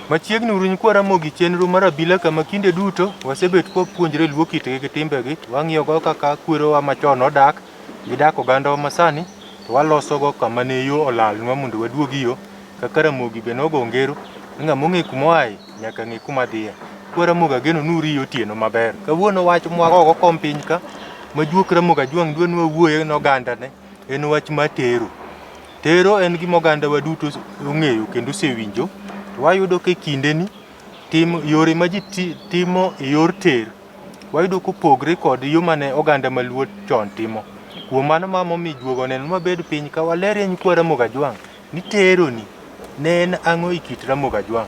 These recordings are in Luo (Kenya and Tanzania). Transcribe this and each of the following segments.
Machiegni uru nyikwa Ramogi chenro mar abila kama kinde duto wasebet kwapuonjre luo kitgi gi timbegi to wang'iyogo kaka kwerewa machon nodak gi dak ogandawa masani to walosogo kama ne yo olalnwa mondo waduog yo kaka Ramogi be nogo ngero ni ng'ama ong'e kuma oaye nyaka ng'e kuma dhiye. Kwa Ramogi ageno ni uriyo otieno maber. Kawuono wach mwagogo kom piny ka ma juok Ramogi Ajwang' dwa ni wawuoye ne ogandane en wach mar tero. Tero en gima ogandawa duto ong'eyo kendo osewinjo. To wayudo ka e kindeni, tim yore ma ji timo e yor ter, wayudo kopogre kod yo mane oganda maluo chon timo. Kuom mano ma momiyo juogo oneno ni wabed piny ka walerie nyikwa Ramogi Ajwang' ni teroni ne en ang'o e kit Ramogi Ajwang'.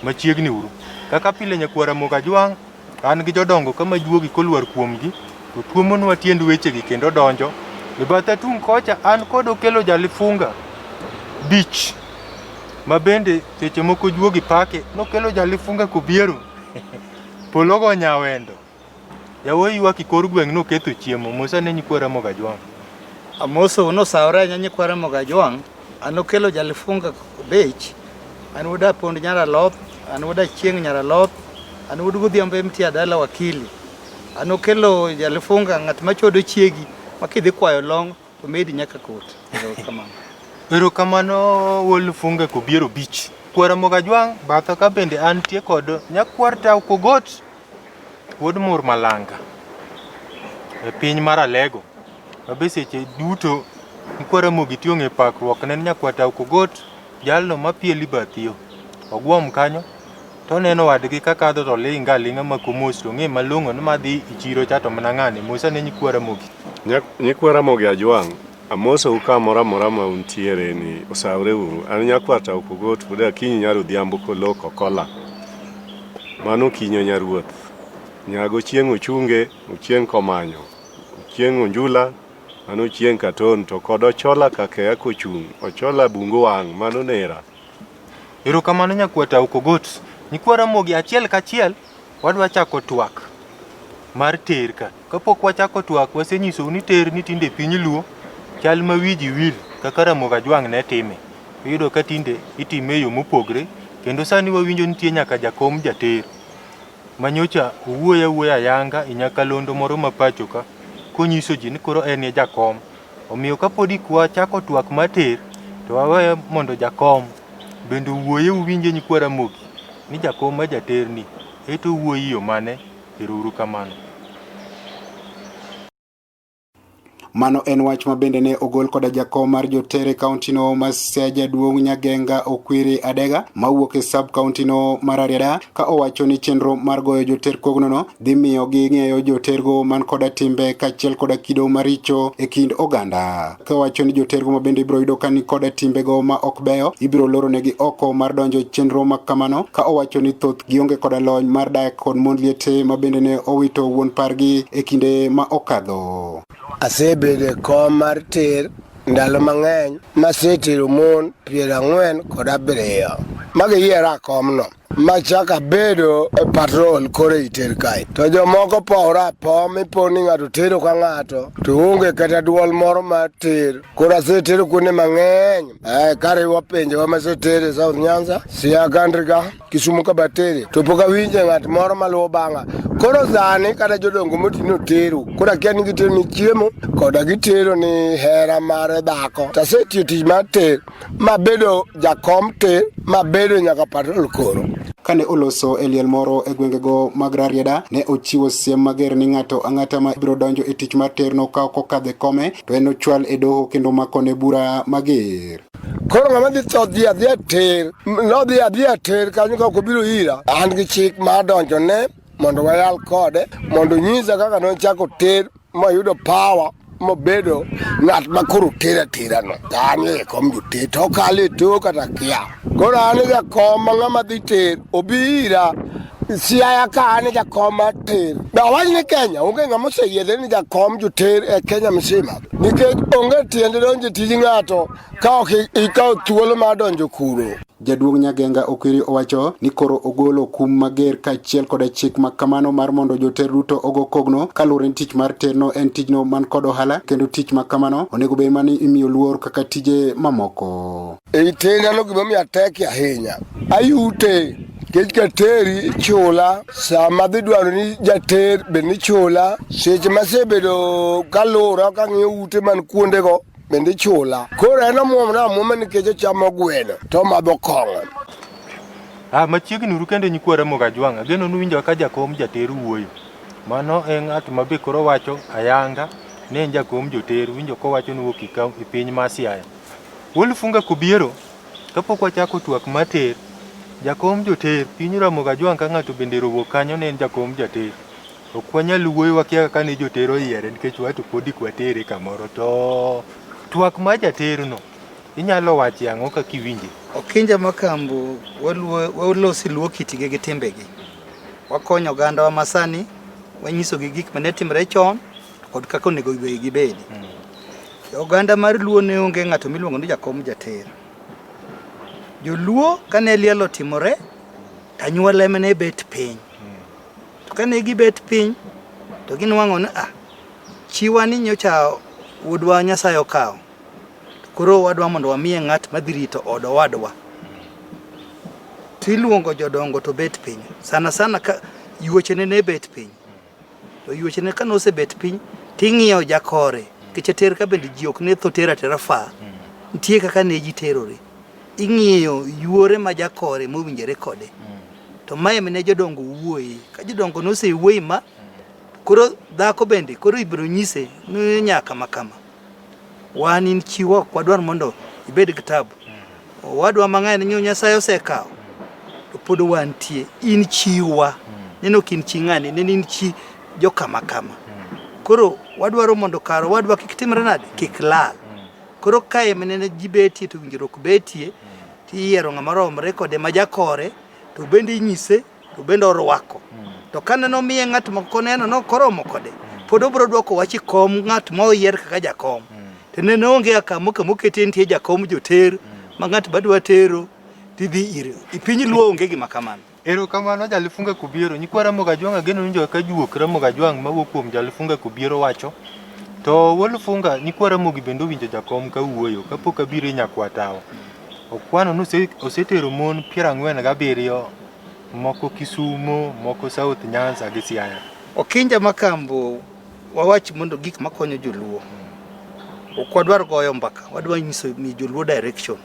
Machiegni uru. Kaka pile nyakwar Ramogi Ajwang' An gi jodongo ka majuogi kolwar kuomgi to tuomonwa tiend wechegi kendo donjo. E bath atung' kocha an kod Okello Jalifunga Beach ma bende seche moko juogi pake nokelo Jalifunga kobiero polo go nyawendo. Yawuoyi ywak e kor gweng' noketho chiemo. Mosa ne nyikwa Ramogi Ajwang'. Amoso nosawore ahinya nyikwa Ramogi Ajwang'. An Okello Jalifunga Bech, an wuod Apond nyar Aloth, an wuod Achieng' nyar Aloth, an wuod Godhiambo MT Adala Wakili. An Okello Jalifunga ng'at machodo chiegi ma kidhi kwayo long' to medi nyaka kot. Erokamano. Erokamano wuod Funga Kobiero Beach. Kwar Ramogi Ajwang' batha ka bende antie kod nyakwar Tau Kogot wuod Mur Malanga e piny mar Alego. Ma be seche duto nyikwa Ramogi tiong'e pakruok ne nyakwar Tau Kogot jalno mapieli bath yo. Ogwom kanyo to oneno wadgi ka kadho to oling' ga aling'a mak omos to ong'e malong'o ni madhi e chiro cha to mana ng'ane. Mos ane nyikwa Ramogi. Nyikwa Ramogi Ajwang', amosou kamoro amora ma untiere ni osawre uru. An nyakwar Tau Kogot wuod Akinyi nyar Odhiambo Koloko Kola. Mano Kinyo Nyaruoth. Nyago chieng' ochunge, ochieng' komanyo. Ochieng' Onjula, mano Ochieng' Katon to kod Ochola Kakeya kochung'. Ochola bungu wang' mano nera. Erokamano nyakwar Tau Kogot. Nyikwa Ramogi achiel kachiel wadwa chako twak mar ter ka. Kapok wachako twak wasenyisou ni ter ni tinde piny Luo chal ma wi ji wil kaka Ramogi Ajwang' ne time. Iyudo ka tinde itime e yo mopogre kendo sani wawinjo nitie nyaka jakom jater ma nyocha owuoyo awuoya ayanga e nyakalondo moro ma pacho ka konyiso ji ni koro en e jakom. Omiyo kapod ik wachako twak mar ter to wawe mondo jakom bende owuoye uwinje nyikwa Ramogi ni jakom ma jater ni eto owuoyo e yo mane? Ero uru kamano. Mano en wach ma bende ne ogol koda jakom mar joter e kauntino ma Siaya jaduong' Nyagenga Okwiri Adega mawuok e sub kauntino mar Rarieda ka owacho ni chenro mar goyo joter kognono dhi miyo ging'eyo jotergo man koda timbe kaachiel koda kido maricho e kind oganda. Ka owacho ni jotergo ma bende ibiro yudo ka ni koda timbego ma ok beyo ibiro loronegi oko mar donjo e chenro ma kamano ka owacho ni thoth gionge koda lony mar dak kod mond liete ma bende ne owito wuon pargi e kinde ma okadho. Asebedo e kom mar ter ndalo mang'eny masetero mon 47 ma giyiera komno machak abedo e patrol koro ei ter kae to jomoko powre apowa mipo ni ng'ato tero ka ng'ato to onge kata duol moro mar ter koro asetero kuonde mang'eny eh, kariwo pinjewa masetere South Nyanza, Siaya Country ka Kisumu ka batere to pok awinje ng'at moro maluwo bang'a. Koro sani kata jodongo moti notero, koro akia ni gitero ni chiemo koda gitero ni hera mar dhako. To asetiyo tich mar ter mabedo jakom ter mabedo nyaka patrol koro. Kane oloso e liel moro e gwengego mag Rarieda, ne ochiwo siem mager ni ng'ato ang'ata ma biro donjo e tich mar terno ka ok okadho e kome to en ochwal e doho kendo makone bura mager. Koro ng'ama dhi tho dhi adhiya ter, nodhi adhiya ter kanyo ka ok obiro ira, an gi chik mar donjone. mondo wayal kode mondo onyisa kaka nochako ter moyudo power mobedo ng'at ma koro ter atera no. To an e kom joter to okalo e tok kata kia. Koro an e jakom ma ng'ama dhi ter obi ira Siaya ka an e jakom mar ter. Be awach ni Kenya onge ng'ama oseyiedhe ni jakom joter e Kenya mzima. Nikech onge tiende donjo e tij ng'ato ka ok ikawo thuolo mar donjo kuro. Jaduong' Nyagenga Okwiri owacho ni koro ogolo kum mager kaachiel koda chik ma kamano mar mondo joter duto ogo kogno kaluwore ni tich mar terno en tijno man kod ohala kendo tich ma kamano onego bed mana imiyo luor kaka tije mamoko. Ei tendano gimomiyo atek ahinya, ayute nikech kateri ichula sama adhi dwaro ni jater bende ichula seche masebedo kalura kang'iyo ute man kuondego bende ichula. Koro en omuomre amuoma nikech ochamo gweno to omadho kong'o. Ah, machiegni uru kendo nyikwa Ramogi Ajwang'. Ageno ni uwinjo ka jakom jater wuoyo. Mano e ng'at ma be koro wacho ayanga ni en jakom joter. Winjo kowacho ni wuok e piny ma Siaya. Wolufunga Kobiero, kapok wachako twak mar ter, jakom joter piny Ramogi Ajwang' ka ng'ato bende ero owuok kanyo ne en jakom jater. Ok wanyal wuoyo wakia kaka ne joter oyiere nikech wato podi ok watere kamoro. To twak mar jaterno inyalo wacho ang'o kaka iwinje? Okinja Makambo walosi luo kitgi gi timbegi. Wakonyo ogandawa masani, wanyisogi gik mane timre chon kod kaka onego gibedi. Oganda mar Luo ne onge ng'ato miluongo ni jakom jater. Joluo kane liel otimore, to anyuola ema ne bet piny. To kane gibet piny, to ginwang'o ni ah, chiwa ni nyocha wuodwa Nyasaye okawo. To koro wadwa mondo wamiye ng'at madhi rito od owadwa. To iluongo jodongo to bet piny. Sana sana ka yuochene ne bet piny. To yuochene kane osebet piny, ting'iyo jakore. Nikech ter ka bende ji ok ne tho ter atera fa. Nitie kaka ne ji terore. Ing'iyo yuore ma jakore mowinjore kode. To mae ne jodongo wuoye. Ka jodongo nosewuoye ma, koro dhako bende koro ibiro nyise ni nyaka ma kama. Wan in chiwa ok wadwar mondo ibed gi tabu. Owadwa mang'eny ni Nyasaye osekawo to pod wantie. In chiwa. Neno ok in chi ng'ani, neno in chi jokama kama. Koro wadwaro mondo kar owadwa kik timre nade? Kik lal. Koro kae minene ji betie to winjruok betie, tiyiero ng'ama romre kode ma jakore to bende inyise to bende orwako. To kane nomiye ng'at moko neno ni ok oromo kode, pod obiro dwoko wach e kom ng'at ma oyier kaka jakom. To nene onge akamo kama oketie nitie jakom joter ma ng'at madwa tero tidhi ire. E piny Luo onge gima kamano. Erokamano Jalifunga Kobiero. Nyikwa Ramogi Ajwang' ageno ni ka juok Ramogi Ajwang' mawuok kuom Jalifunga Kobiero wacho. To Wolufunga nyikwa Ramogi bende owinjo jakom ka wuoyo kapok abiro e Nyakwatawa. Okwano ni osetero mon 47 moko Kisumo, moko South Nyanza gi Siaya. Okinja Makambo wawach mondo gik makonyo joluo. Ok wadwar goyo mbaka, wadwa nyiso mi joluo direction.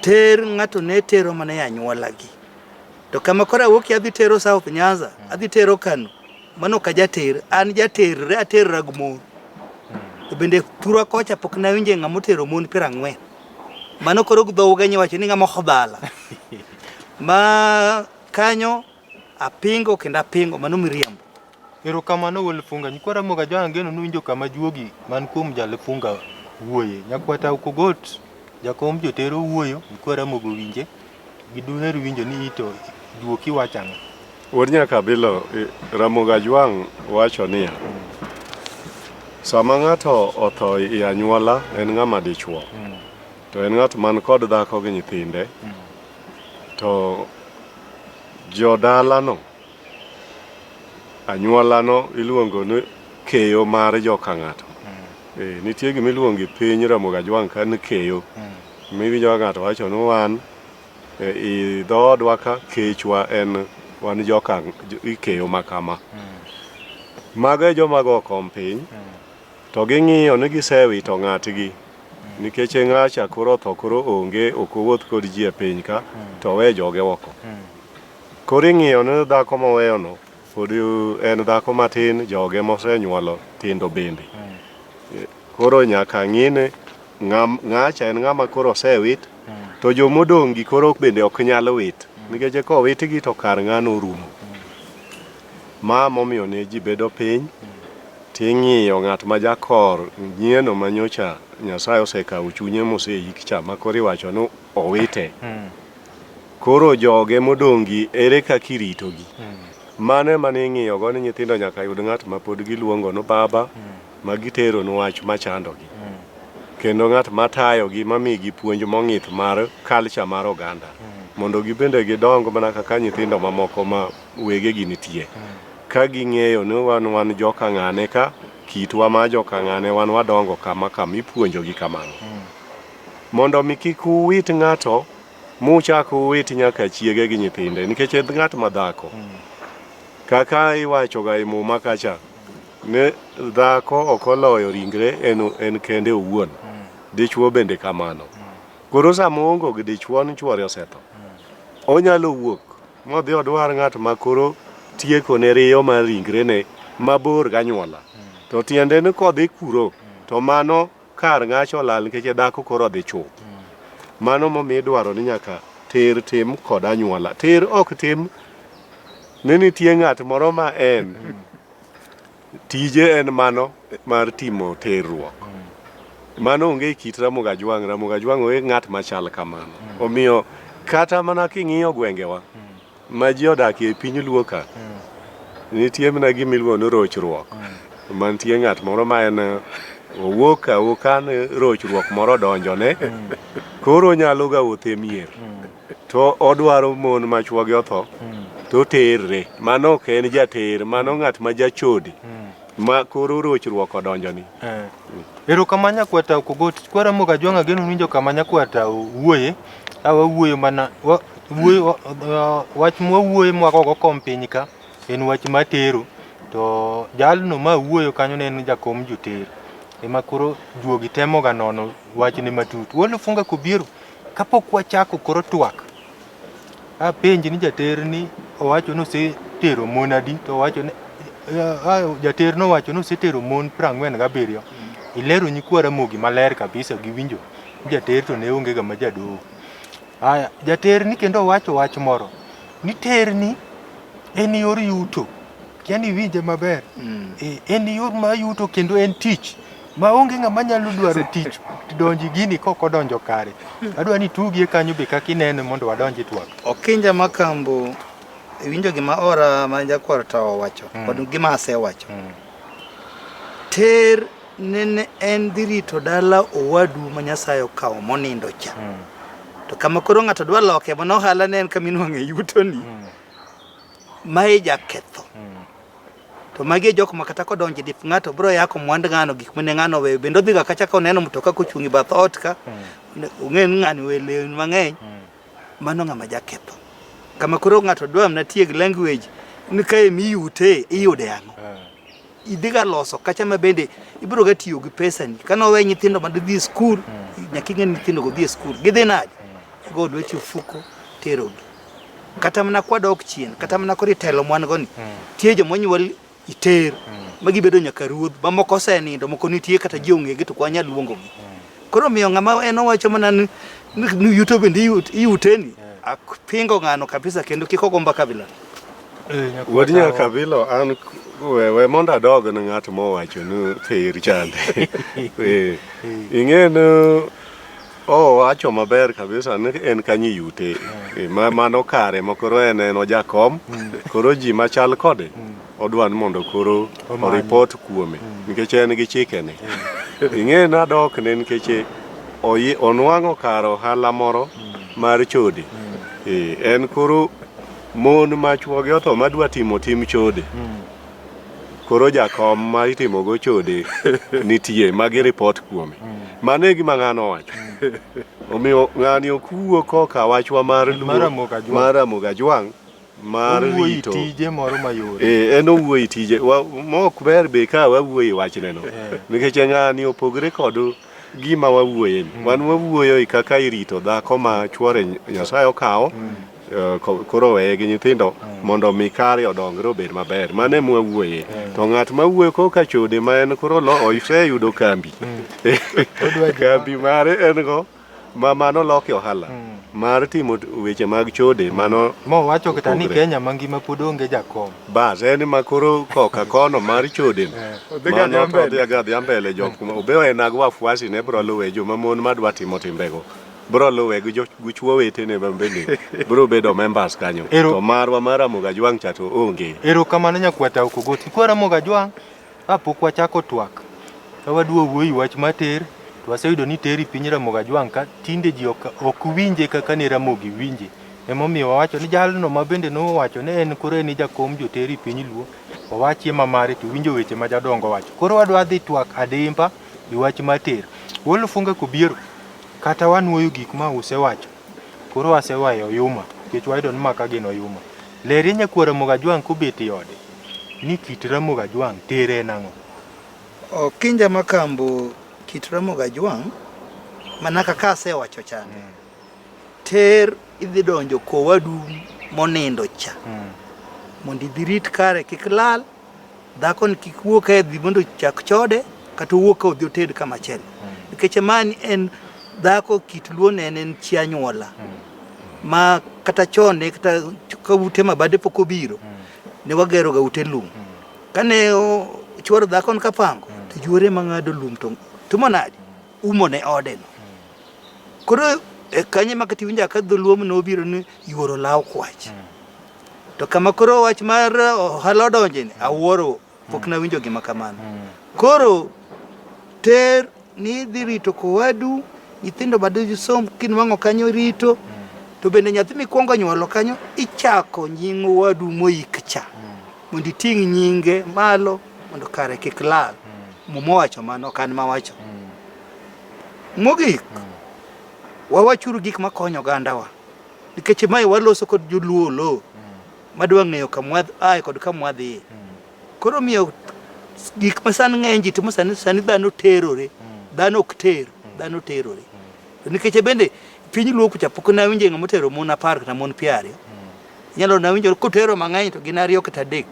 Ter ng'ato ne tero mana e anyuolagi. To kama koro awuokie adhi tero South Nyanza, adhi tero Kano, mano ok ajater, an jaterre aterra gi mon. To bende thurwa kocha pok nawinje ng'ama otero mon 40. Mano koro gi dho Ugenya iwacho ni ng'ama odhala. Ma kanyo apingo kendo apingo, mano miriambo. Erokamano Wolufunga. Nyikwa Ramogi Ajwang' ageno ni uwinjo kama juogi man kuom Jalufunga wuoye. Nyakwata Okogot, jakom jotero wuoyo, nyikwa Ramogi owinje. Giduher winjo ni ito juoki wacho ang'o. Wuod Nyakabilo, Ramogi Ajwang' wacho niya, sama ng'ato otho e anyuola en ng'ama dichuo to en ng'at man kod dhako gi nyithinde to jodalano Anyuolano iluongo ni keyo mar joka ng'ato. Eh, nitie gima iluongo e piny Ramogi Ajwang' ka ni keyo. Miwinjo ka ng'ato wacho ni wan e i dhoodwa ka kechwa en wan joka ikeyo ma kama. Mago e joma go kom piny to ging'iyo ni gisewito ng'atgi nikech ng'acha koro otho koro onge ok owuoth kod ji e piny ka to owe joge oko. Koro ing'iyo ni dhako moweyono pod en dhako matin, joge mosenyuolo tindo bende. Koro nyaka ng'i ni ng'acha en ng'ama koro osewit, to jomodong' gi koro bende ok nyal wit. Nikech kowitgi to kar ng'ano orumo. Ma momiyo ne ji bedo piny ting'iyo ng'at ma jakor nyieno ma nyocha Nyasaye osekawo chunye moseik cha ma koro iwacho ni owite. Koro joge modong'gi ere kaka iritogi? Mano ema ne ing'iyogo ni nyithindo nyaka yud ng'at ma pod giluongo ni baba ma giteronu wach machandogi. Kendo ng'at matayogi mamigi puonj mong'ith mar culture mar oganda. Mondo gibende gidong mana kaka nyithindo mamoko ma wegegi nitie. Ka ging'eyo ni wan wan joka ng'ane ka, kitwa ma joka ng'ane wan wadongo kama kama ipuonjogi kamano. Mondo mi kik uwit ng'ato muchak uwit nyaka chiege gi nyithinde nikech en ng'at ma dhako. Kaka iwachoga e muma kacha ni dhako ok oloyo ringre en, en kende owuon. Dichwo bende kamano. Koro sama oongo gi dichwo ni chwore osetho, onyalo wuok modhi odwar ng'at ma koro tiekone riyo mar ringrene mabor ganyuola. To tiende ni kodhi kuro to mano kar ng'acha olal nikech dhako koro odhi chuth. Mano momiyo idwaro ni nyaka ter tim kod anyuola. Ter ok tim ni nitie ng'at moro ma en tije en mano mar timo terruok. Mano onge e kit Ramogi Ajwang'. Ramogi Ajwang' onge ng'at machal kamano. Omiyo kata mana king'iyo gwengewa ma ji odakie e piny Luo ka, nitie mana gima iluongo ni rochruok. Mantie ng'at moro ma en owuok awuoka ni rochruok moro odonjone, koro onyalo ga wuotho e mier. To odwaro mon ma chuogi otho, to oterre. Mano ok en jater, mano ng'at ma jachode. Ma koro rochruok odonjoni. Erokamano nyakwar Kogot. Kwara Ramogi Ajwang' ageno winjo kama nyakwar wuoye. A wawuoyo mana wa, wuoyo, wach mwawuoye mwagogo kom piny ka en wach matero to jalno ma wuoyo kanyo ne en jakom joter ema koro juogi temoga nono wachne matut. Walufunga Kobiero kapok wachako koro twak apenji ni jater ni owacho ni osetero mon adi to owacho ni jater nowacho ni osetero mon 47. Ilero nyikwa Ramogi maler kabisa giwinjo ni jater to ne onge ga ma jadoho. Aya, jater ni kendo owacho wach moro ni ter ni en yor yuto. Kia ni iwinje maber. E, en yor mar yuto kendo en tich ma onge ng'ama nyalo dwaro tich donji gini kok odonjo kare. Adwa ni tugie kanyo be kaka inene mondo wadonj e twak. Okinja Makambo, iwinjo gima ora ma jakwar tawa owacho kod gima asewacho. Ter nene en dhi rito dala owadu ma Nyasaye okawo monindo cha. To kama koro ng'ato dwa loke mana ohala ne en kama inwang'e yutoni. Mae jaketho. To magi e jok ma kata kodonjo e dip ng'ato biro yako mwand ng'ano gik mane ng'ano oweyo. Bende odhiga kacha ka oneno mtoka kochung' e bath ot ka, ong'e ni ng'ani oweyo lewni mang'eny. Mano ng'ama jaketho. Kama koro ng'ato dwa mana tiyo gi language ni kae miyute iyude ang'o? Idhiga loso kacha ma bende ibiro ga tiyo gi pesani. Kane owe nyithindo ma dhi e skul, nyaka ing'e ni nyithindo go dhi e skul. Gidhi nade? Igo lweti e ofuko, terogi. Kata mana kwadok chien, kata mana koro itelo mwan go ni, tie joma onyuol iter, ma gibedo nyaka ruodh, ma moko osenindo, moko nitie kata ji ong'egi to ok wanyal luongogi. Koro omiyo ng'ama en owacho mana ni, ni yuto bende iyuteni, apingo ng'ano kabisa kendo kik ogo mbaka bila. Wuod Nyakabilo an we, we mondo adog ne ng'at mowacho ni ter chande. Eh, Ing'e ni owacho maber kabisa ni en kanyo iyute. Eh, ma, mano kare ma koro en en ojakom. Koro ji machal kode odwa ni mondo koro oripot kuome nikech en gi chikene. Ing'e ni adok ne nikech onwang'o kar ohala moro mar chode. Eh, en koro mon ma chuogi otho madwa timo tim chode. Koro jakom ma itimogo chode nitie ma gi report kuome. Mano e gima ng'ano owacho. Omiyo ng'ani ok wuo koka wachwa mar Luo Mar Ramogi Ajwang'. mar Ramogi Ajwang' mar Owuoyo e rito tije moro mayore. Eh, en owuoyo e tije mok ber be ka wawuoyo e wachneno nikech ng'ani opogre kod gima wawuoye ni. Wan wawuoyo e kaka irito dhako ma chuore Nyasaye okawo koro oweye gi nyithindo mondo mi kare odongre obed maber. Mano ema wawuoye. To ng'at ma wuoyo koka chode ma en koro oseyudo kambi. Kambi mare en go ma mano loke ohala. Mar timo weche mag chode mano Mowacho kata ni opogre. Kenya mangima pod onge jakom. Bas en ma koro koka kono mar chode Odhi ga mano adhiya to odhi mbele. aga adhiya mbele jok ma obe en ag wafuasi ne bro luwe joma mon madwa timo timbego bro luwe gi gi chuo wetene ma bende bro bedo members kanyo to marwa mar Ramogi Ajwang' cha to onge. Erokamano nyakwar Tau Kogot. Nyikwa Ramogi Ajwang' kapok wachako twak ka wadwa wuoyi wach mar ter to waseyudo ni ter e piny Ramogi Ajwang' ka tinde ji ok winje kaka ne Ramogi winje. Emomiyo wawacho ni jalno ma bende nowacho ni en koro en e jakom joter e piny Luo, owachie ma mare to winjo weche ma jadongo wacho. Koro wadwa dhi twak adimba e wach mar ter. Wuod Lufunga Kobiero, kata wanuoyo gik ma usewacho, koro waseweyo oyuma nikech wayudo ni maka gin oyuma. Lerie nyakwar Ramogi Ajwang' kobet e ode ni kit Ramogi Ajwang' tere en ang'o? Okinja Makambo kit Ramogi Ajwang' mana kaka asewacho chande. Ter idhi donjo kowadu monindo cha. Mondo idhi rit kare kik lal, dhako ni kik wuo ka dhi mondo ochak chode kata owuok ka odhi oted kama chielo. Nikech mani en dhako kit luo ne en chi anyuola. Ma kata chon ne kata ka ute mabade pok obiro, ne wagero ga ute lum. Kane chuor dhako ni kapango, to yuore ema ng'ado lum to timo nade? Umo ne ode no. Koro e kanyo ema kata iwinjo ka dholuo nobiro ni yuoro law kwach. To kama koro wach mar ohala odonje ni awuoro pok nawinjo gima kamano. Koro ter ni idhi rito kowadu, nyithindo bado som kinwang'o kanyo rito. To bende nyathi mikwongo nyuolo kanyo ichako nying owadu moik cha. Mondo iting' nyinge malo mondo kare kik lal. Muma owacho mano, ok an mawacho. Mogik, wawachuru gik makonyo ogandawa. Nikech mae waloso kod joluo lo madwa ng'eyo kama ae kod kama wadhiye. Koro miyo gik ma sani ng'eny ji timo sani, sani dhano terore. Dhano ok ter, dhano terore. To nikech bende piny luo kucha pok nawinjo ng'ama otero mon 10 kata mon 20. Inyalo nawinjo kotero mang'eny to gin 2 kata 3.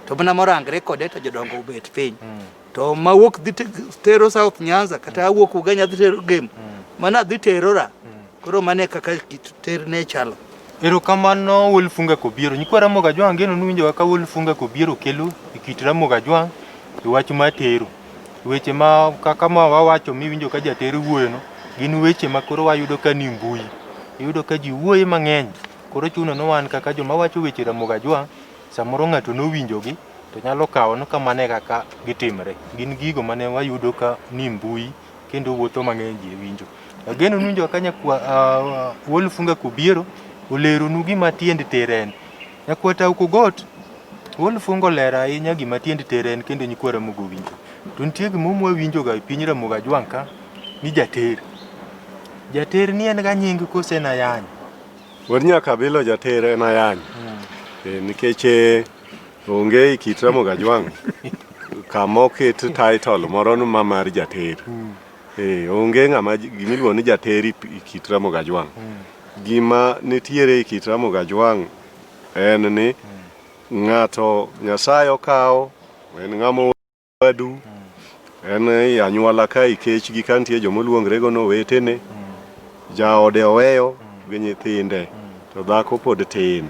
To mana morangre kode to jodongo obet piny. To mawuok dhi tero South Nyanza kata awuok Ugenya dhi tero Gem. Mana dhi terora. Koro mano e kaka kit ter ne chalo. Erokamano Wuod Funga Kobiero. Nyikwa Ramogi Ajwang' ageno ni uwinjo kaka Wuod Funga Kobiero kelo e kit Ramogi Ajwang' e wach mar tero. Weche ma kaka ma wawacho miwinjo ka jater wuoyono gin weche ma koro wayudo ka ni mbui. Iyudo ka ji wuoye mang'eny. Koro chuno ni wan kaka joma wacho weche Ramogi Ajwang' samoro ng'ato nowinjogi to nyalo kawo ni kamano e kaka gitimre. Gin gigo mane wayudo ka ni mbui kendo wuotho mang'eny ji winjo. Ageno ni winjo kaka nyakwa Wuod Lufunga Kobiero oleronu gima tiend ter en. Nyakwa Tau Kogot, Wuod Lufunga olero ahinya gima tiend ter en kendo nyikwa Ramogi owinjo. To nitie gima mwawinjoga e piny Ramogi Ajwang' ka ni jater. Jater ni en ga nying kose en ayany? Wuod Nyakabilo jater en ayany. Nikech onge e kit Ramogi Ajwang' kama oket title moro ni ma mar jater. Onge ng'ama gimiluongo ni jater e kit Ramogi Ajwang'. Gima nitiere e kit Ramogi Ajwang' en ni ng'ato Nyasaye okawo en ng'ama owadu en e anyuola ka ikech gi ka nitie joma oluongre go ni owetene jaode oweyo gi nyithinde to dhako pod tin.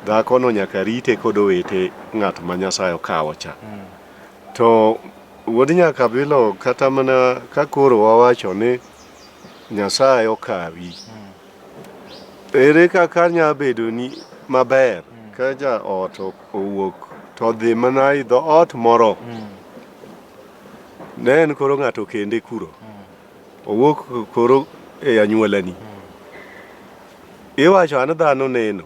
Dhakono nyaka rite kod owete ng'at ma Nyasaye okawo cha. To wuod Nyakabilo kata mana ka koro wawacho ni Nyasaye okawi, ere kaka nya bedo ni maber ka jaot owuok to odhi mana e dhoot moro ne en koro ng'ato kende kuro owuok koro e anyuolani iwacho an dhano neno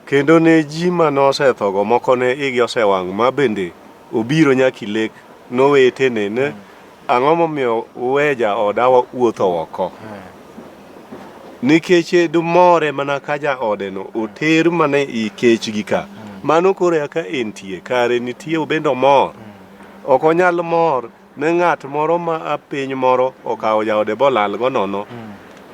kendo ne ji mane osethogo moko ne igi osewang' ma bende obiro nyaka ilek nowetene ne ang'o momiyo uwe jaoda wuotho oko nikech dumore mana ka jaodeno oter mana i kechgi ka mano koro eka entie kare nitie obende omor ok onyal mor ne ng'at moro ma a piny moro okawo jaode bolal go nono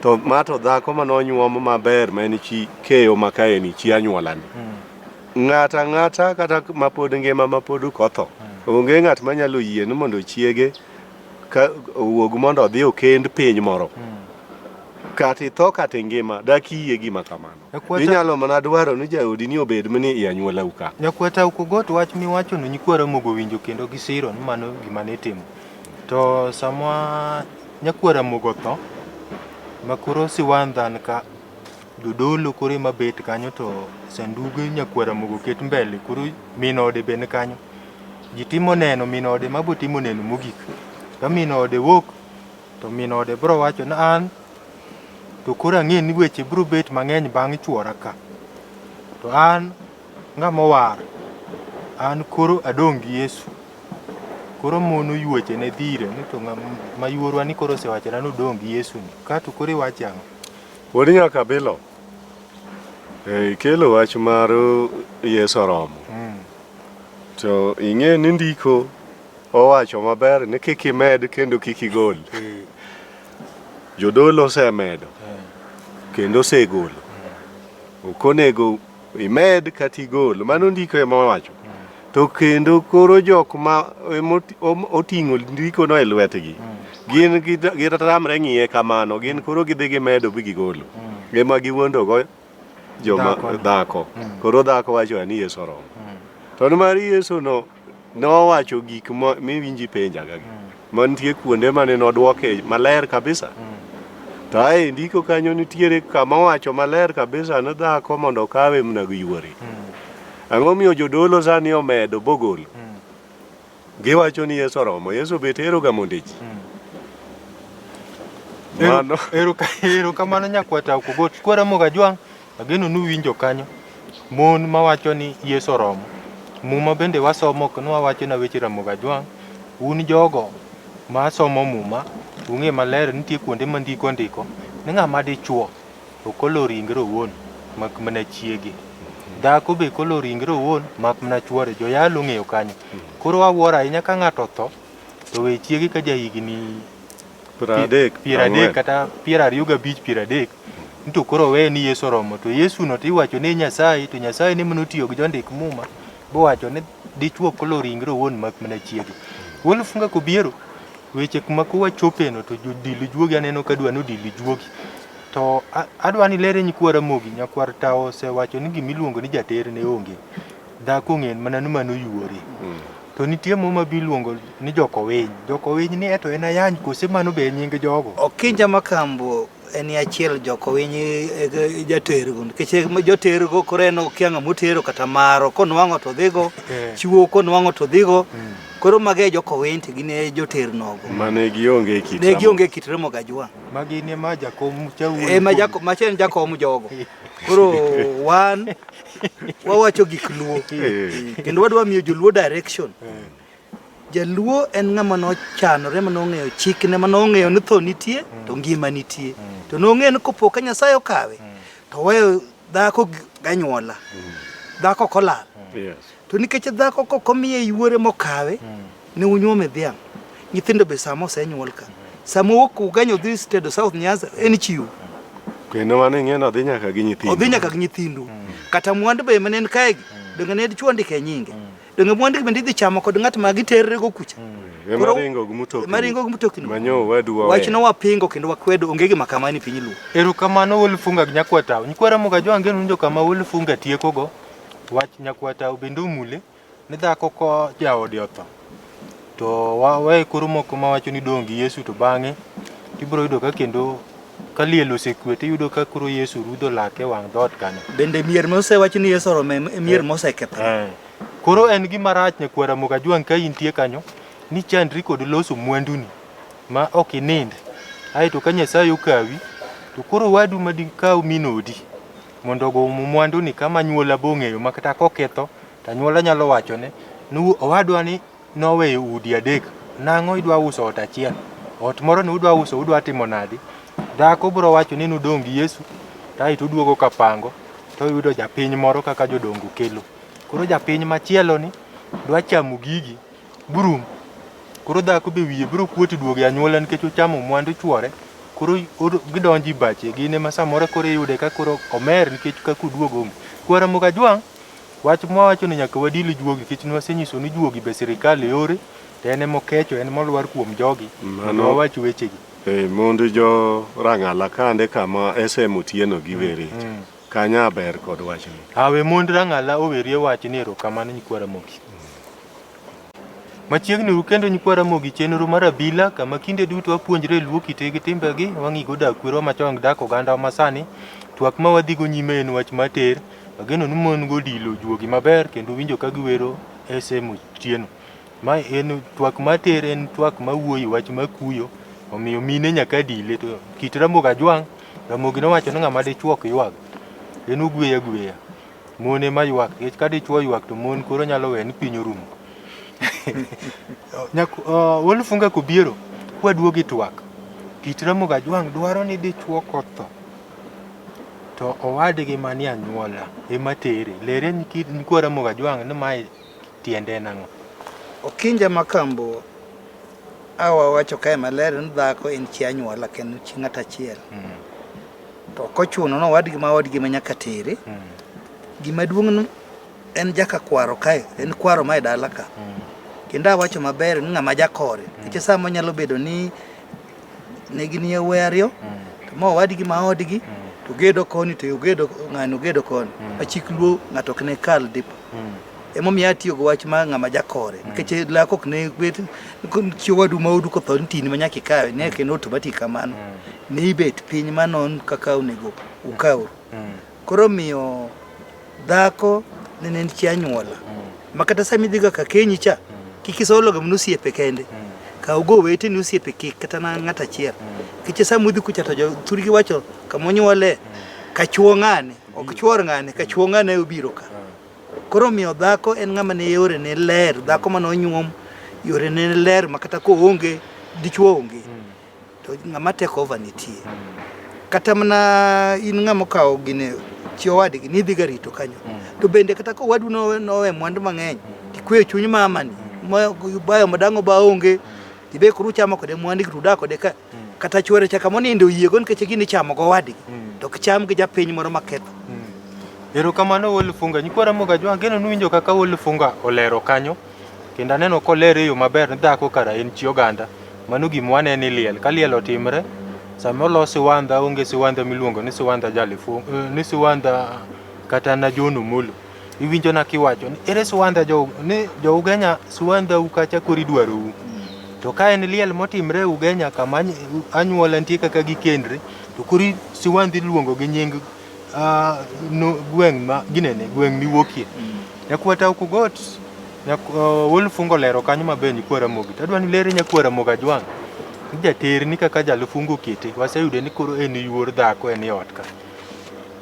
to ma to dhako mane onyuom maber ma en chi keyo ma kaeni chi anyuolani ng'ato ang'ata kata mapod ngima mapod ok otho onge ng'at manyalo yie ni mondo chiege ka owuog mondo odhi okend piny moro. Kata itho kata ingima, dak iyie gima kamano. Nyakwata- Inyalo mana dwaro ni jaodi ni obed mani i anyuolau ka. Nyakwata Okogot wach miwachono nyikwa Ramogi owinjo kendo gisiro ni mano gima nitimo. To sama nyakwa Ramogi otho, ma koro siwandhan ka jodolo koro ema bet kanyo to sanduge nyakwa Ramogi oket mbele koro min ode be ni kanyo. Ji timo neno min ode ma botimo neno mogik. Ka min ode wuok to min ode biro wacho ni an to koro ang'e ni weche biro bet mang'eny bang' chuora ka. To an ng'ama owar, an koro adong' gi Yesu. Koro mon oyuoche ne dhi ire ni to ng'ama yuorwa ni koro osewachona ni odong' gi Yesu ni. Ka to koro iwacho ang'o? Wuod Nyakabilo, ikelo wach mar Yesu oromo. To ing'e ni ndiko owacho maber ni kik imed kendo kik igol. Jodolo osemedo kendo osegolo. Ok onego imed kata igol. Mano ndiko ema owacho. To kendo koro jok ma oting'o ndikono e lwetgi, gin gitamre ng'iye kamano, gin koro gidhi gimedo bi gigolo. Ema giwuondogo joma dhako. Koro dhako wacho ni Yesu oromo. To nimar Yesu no nowacho gik miwinji penjaga gi. Mantie kuonde mane nodwoke maler kabisa. To ae ndiko kanyo nitiere kama owacho maler kabisa ni dhako mondo okawe mana gi yuore. Ang'o miyo jodolo sani omedo bogolo? Giwacho ni Yesu oromo. Yesu be teroga monde ji. Mano. Erokamano nyakwata Okogot. Kwara Mogajwang' ageno ni uwinjo kanyo. Mon mawacho ni Yesu oromo. Muma bende wasomo ok ni wawacho na weche Ramogi Ajwang'. Un jogo ma somo muma, ung'e maler nitie kuonde ma ndiko ndiko ni ng'ama dichuo ok olo ringre owuon mak mana chiege. Dhako be kolo ringre owuon mak mana chuore. Joyalo ong'eyo kanyo. Koro wawuoro ahinya ka ng'ato otho to we chiege ka jahigni 30 kata 25 30 ni to koro weye ni Yesu oromo to Yesu no to iwacho ni Nyasaye to Nyasaye ne mane otiyo gi jondik muma bowacho ni dichuo kolo ringre owuon mak mana chiege. Wuon Funga Kobiero weche kuma kowachope no to jodil juogi aneno ka dwa ni odil juogi to adwa ni ilere nyikwa Ramogi nyakwar Tawo osewacho ni gimiluongo ni jater ne onge dhako ong'en mana ni mano yuore to nitie moro ma biluongo ni jokowiny jokowiny ni eto en ayany kose mano be nying jogo Okinja Makambo en achiel jokowiny jatergo nikech jotergo koro en okia ng'ama otero kata maro konwang'o to dhigo chiwo konwang'o to dhigo koro mago e jokowiny to gin e joter nogo Mane gionge e kit ne gionge kit Ramogi Ajwang' magi ne ma jakom cha wuoyo ema jako macha en jakom jogo koro wan wawacho gik luo kendo wadwa miyo joluo direction Jaluo en ng'ama nochanore ma nong'eyo chikne ma nong'eyo ni tho nitie to ngima nitie. To nong'eyo ni kopo ka Nyasaye okawe to oweyo dhako ganyuola. Dhako ok olal. Yes. To nikech dhako kok omiye yuore mokawe, ne unyuome dhiang'. Nyithindo be sama osenyuol ka. Sama owuok Ugenya odhi tedo South Nyanza en chiwo. Kendo mano ing'e ni odhi nyaka gi nyithindo. Odhi nyaka gi nyithindu. Kata mwandu be mane en kaegi, donge ne dichuo ndike nyinge. Donge mwandu bende idhi chamo kod ng'at ma giterre go kucha. Ema ringo gi mtokni. Ema ringo gi mtokni. Manyo wadu waweyo. Wachno wapingo kendo wakwedo onge gima kamano e piny Luo. Erokamano Wuod Funga gi Nyakwar Tawo. Nyikwa Ramogi Ajwang' ang'e ni winjo kama Wuod Funga tiekogo wach Nyakwar Tawo bende omule ni dhako ko jaode otho to wawe koro moko mawacho ni dong' gi Yesu to bang'e ibiro yudo ka kendo ka liel osekwe tiyudo ka koro Yesu rudho lake e wang' dhoot kanyo. Bende mier mosewach ni Yesu oromo e mier mosekethore. Koro en gima rach nyakwar Ramogi Ajwang' ka intie kanyo ni chandri kod loso mwanduni ma ok inind. Aeto ka Nyasaye okawi to koro wadu ma dikaw min odi mondo ogo mwanduni kama anyuola be ong'eyo ma kata koketho to anyuola nyalo wachone ni owadwa ni noweyo udi adek nang'o idwa uso ot achiel ot moro ni udwa uso udwa timo nadi dhako biro wacho ni nudong' gi Yesu kaeto oduogo kapango to oyudo japiny moro kaka jodongo kelo koro japiny machielo ni dwa chamo gigi burum koro dhako be wiye biro kuot duogo e anyuola nikech ochamo mwandu chuore koro gidonjo e bache gin ema samoro koro iyude ka koro omer nikech kaka oduogo onge kwara Ramogi Ajwang' wach mwawacho ni nyaka wadil juogi nikech nwasenyiso ni juogi be sirikal yore to en ema okecho en molwar kuom jogi mondo wawach wechegi. E, mond jo Rang'ala kande kama SM Otieno giwere. Kanya ber kod wachni. Awe mond Rang'ala owerie wachni erokamano nyikwa Ramogi. Machiegni uru kendo nyikwa Ramogi chenro mar abila kama kinde duto wapuonjre luo kitgi gi timbegi, wang'igo dak kwerewa machon gi dak ogandawa masani. Twak ma wadhigo nyime en wach mater. Ageno ni mon go odilo juogi maber kendo winjo ka giwero SM Otieno. Ma en twak mater en twak mawuoyo e wach makuyo omiyo mine nyaka dile to kit Ramogi Ajwang' Ramogi nowacho ni ng'ama dichuo ok ywag en ogweyo agweya. Mon ema ywak nikech ka dichuo oywak to mon koro nyalo weyo ni piny orumo. Wolufunga Kobiero kwaduogo e twak kit Ramogi Ajwang' dwaro ni dichuo kotho to owadgi manie anyuola ema tere. Lerie nyikwa Ramogi Ajwang' ni mae tiende en ang'o? Okinja Makambo awa wacho kae maler ni dhako en chi anyuola kendo chi ng'ato achiel. To ok ochuno ni owadgi ma odgi ma nyaka tere. Gima duong' en jaka kwaro kae, en kwaro ma e dala ka. Kendo awacho maber ni ng'ama jakore. Nikech sama nyalo bedo ni ne gin yawuoyi ariyo to ma owadgi ma odgi to ogedo koni to ogedo ng'ani ogedo koni. Ma chik luo ng'ato ok ne kal dipo. Emomiyo atiyo gi wach mar ng'ama jakore nikech lak ok ne bet chi owadu ma odu kotho ni tini ma nyaka ikawe ne ok en automatic kamano. Ne ibet piny manon kaka onego ukawru. Koro omiyo dhako nene en chi anyuola ma kata sama idhiga ka kenyi cha kik isolo ga mana osiepe kende. Kaw go oweteni osiepe kik kata na ng'ato achiel. Nikech sama udhi kucha to jo thurgi wacho kama onyuole kachuo ng'ane ok chuor ng'ane kachuo ng'ane obiro ka. Koro omiyo dhako en ng'ama ne yore ne ler, dhako mane onyuom yore ne ler ma kata koonge dichuo onge to ng'ama take over nitie. Kata mana in ng'ama okawo gine chi owadgi ni idhiga rito kanyo. To bende kata ka owadu nowe mwandu mang'eny tikweyo chuny mamani ma bayo madang' oba onge tibe koro uchamo kode mwandu to udak kode ka kata chuore cha kama oninde oyiego nikech gini ichamo gowadgi to ok cham gi japiny moro maketho. Erokamano Wuod Lufunga. Nyikwa Ramogi Ajwang' ageno ni uwinjo kaka Wuod Lufunga olero kanyo. Kendo aneno kolere e yo maber ni dhako kara en chi oganda. Mano gima waneno e liel. Ka liel otimre, sama olos siwandha onge siwandha miluongo ni siwandha Jalifunga, ni siwandha kata na John Omolo. Iwinjo na kiwacho ni ere siwandha jo ni jo Ugenya siwandha u kacha koro idwarou. To ka en liel motimre e Ugenya kama anyuola nitie kaka gikendre, to koro siwandha iluongo gi nying no, gweng' ma ginene gweng' miwuokie. Nyakwata Okugot Wuod Fungo olero kanyo maber nyikwa Ramogi. To adwa ni lere nyakwa Ramogi Ajwang' ni jaterni kaka Jalufungo okete waseyude ni koro en yuor dhako en e ot ka.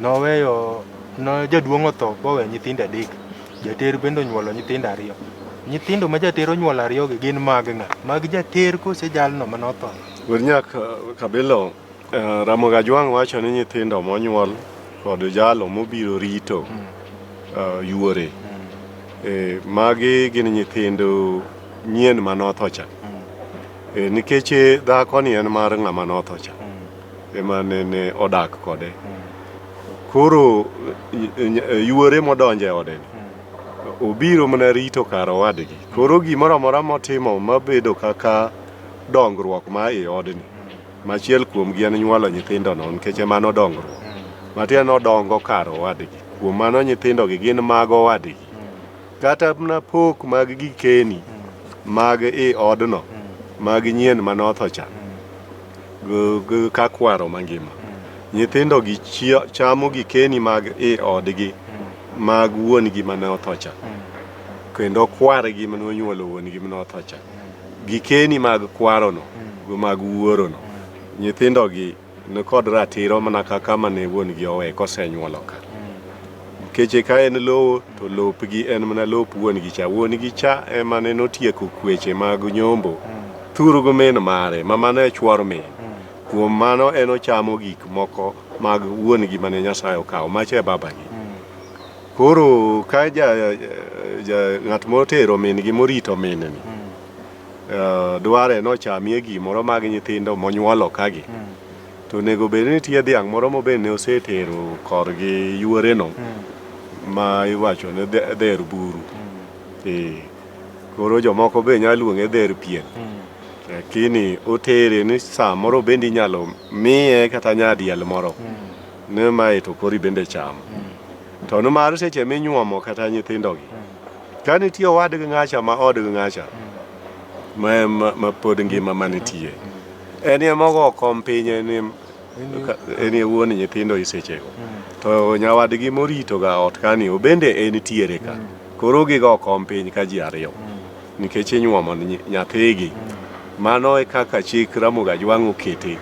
Noweyo no jaduong' otho boweyo nyithindo adek. Jater bende onyuolo nyithindo ariyo. Nyithindo ma jater onyuolo ariyogi gin mag ng'a? Mag jater kose jalno mane otho? Wuod Nyak Kabilo, Ramogi Ajwang' wacho ni nyithindo monyuol kod jalo mobiro rito yuore magi gin nyithind nyien manotho cha. Nikech dhako ni en mar ng'ama notho cha ema nene odak kode. Koro yuore modonjo e ode ni obiro mana rito kar owadgi. Koro gimoro amora motimo mabedo kaka dongruok ma e odni machiel kuomgi en nyuolo nyithindo no nikech mano dongruok. Matiende ni odongo kar owadgi. Kuom mano nyithindo gi gin mag owadgi. Kata mana pok mag gikeni mag i odno mag nyien manotho cha ka kwaro mangima. Nyithindo gi chamo gikeni mag i odgi mag wuon gi mane otho cha. Kendo kwargi mane onyuolo wuon gi mane otho cha. Gikeni mag kwarono gi mag wuorono. Nyithindo gi nikod ratiro mana kaka mane wuon gi owe kosenyuolo ka. Nikech ka en lowo to lopgi en mana lop wuon gi cha. Wuon gi cha ema ne notieko kweche mag nyombo thur gi min mare ma mano e chuor min. Kuom mano en ochamo gik moko mag wuon gi mane Nyasaye okawo macha e babagi. Koro ka ng'at motero min gi morito min ni dware nochamie gimoro mag nyithindo monyuolo kagi to onego bed ni nitie dhiang' moro mobed ne osetero korgi yuoreno ma iwacho ni dher buru. Koro jomoko be nyalo luonge dher pien. Lakini otere ni samoro bende inyalo miye kata nyadiel moro ne mae to kori bende cham. To nimar seche minyuomo kata nyithindogi, ka nitie owadgi ng'acha ma odgi ng'acha ma, ma, ma pod ngima manitie, en ema ogo kom piny en en e wuon nyithindo e sechego. To nyawadgi moritoga ot kani obende entiere ka. Koro gigo kom piny ka ji ariyo. Nikech inyuomo nyathigi. Mano e kaka chik Ramogi Ajwang' okete.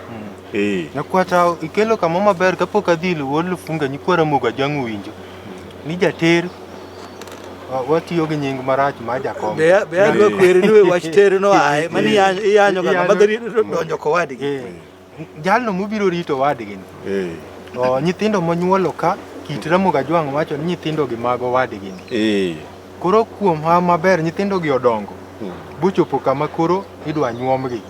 Ee. Nyakwata ikelo kama maber kapok adhi wuod Lufunga nyikwa Ramogi Ajwang' owinjo ni jater watiyo gi nying marach mar jakom. Be be adwa kweri ni we wach ter no ae mani iyanyo iyanyo ga ng'ama dhi donjo kowadgi. Eh, Jalno mobiro rito owadgi ni. Ee. To nyithindo monyuolo ka kit Ramogi Ajwang' wacho ni nyithindo gi mag owadgi ni. Ee. Koro kuom hawi maber nyithindo gi odongo bochopo kama koro idwa nyuomgi.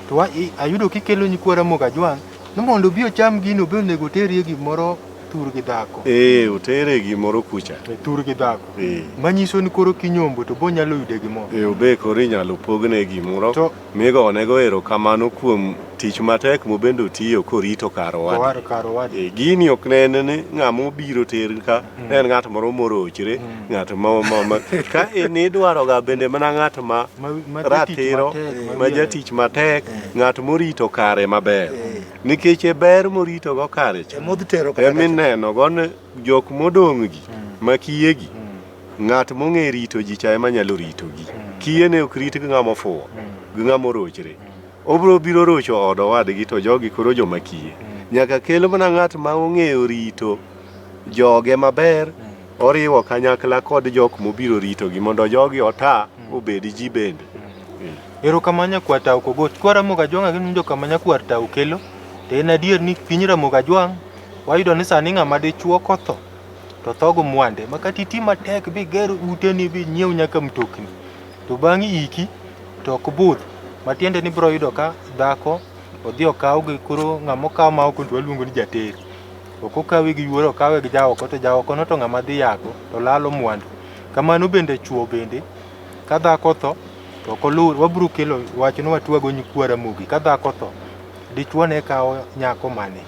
To ayudo kikelo nyikwa Ramogi Ajwang' ni mondo obi ocham gino be onego oterie gimoro tur gi dhako. Ee, otere gimoro kucha. E, tur gi dhako. Ee. Manyiso ni koro kinyombo to bonyalo yude gimoro. Ee, obe koro inyalo pogne gimoro To migonego erokamano kuom tich matek mobende otiyo korito kar owadgi. owar kar owadgi. E, gini ok ne en ni ng'ama obiro ter ka ne en ng'at moro morochre, ng'at ma, ma, ma ka en idwaroga bende mana ng'at ma Ma jatich ratiro, matek, ma jatich matek, ng'at morito kare maber. Nikech e ber moritogo kare cha, Emodhi tero kata kacha. emineno go ni jok modong' gi, ma kiyegi, ng'at mong'e rito ji cha ema nyalo ritogi. Kiye ne ok rit gi ng'ama ofuwo, gi ng'ama orochre. Obiro biro rocho od owadgi to jogi koro joma kiye. Nyaka kel mana ng'at ma ong'eyo rito joge maber, oriwo kanyakla kod jok mobiro ritogi mondo jogi ota obed ji bende. Erokamano nyakwar Tau Kogot. Kwa Ramogi Ajwang' awinjo kama nyakwar Tau kelo. To en adier ni piny Ramogi Ajwang' wayudo ni sani ng'ama dichuo kotho to tho gi mwande ma kata iti matek biger uteni binyiew nyaka mtokni to bang' iki to ok budh matiende ni biro yudo ka dhako odhi okaw gi koro ng'ama okaw ma oko to waluongo ni jater. Ok okawe gi yuoro okawe gi jaoko to jaoko no to ng'ama dhi yako to lalo mwandu. Kamano bende chuo bende ka dhako otho to ok oluw wabiro kelo wach ni watwago nyikwa Ramogi ka dhako otho dichuo ne kawo nyako mane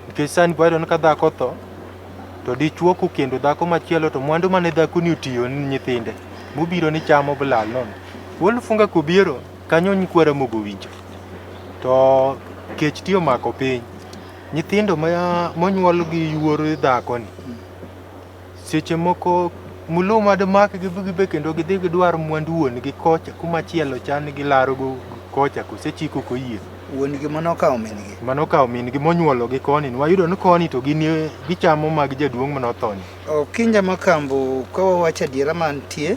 nikech sani wayudo ni ka dhako otho to dichuo kokendo dhako machielo to mwandu mane dhakoni otiyo ni nyithinde mobiro ni chamo bilal nono. Wuod Lufunga kobiero kanyo nyikwa Ramogi owinjo to kech ti omako piny nyithindo ma monyuol gi yuor dhakoni seche moko muluma dimakgi gibe kendo gidhi gidwar mwandu wuon gi kocha kumachielo chan gilaro go kocha kose chik ok oyie Wuon gi mano okawo min gi. mano okawo min gi monyuolo gi koni wayudo ni koni to gin gichamo mag jaduong' manothoni Okinja Makambo ka wawacho adiera mantie,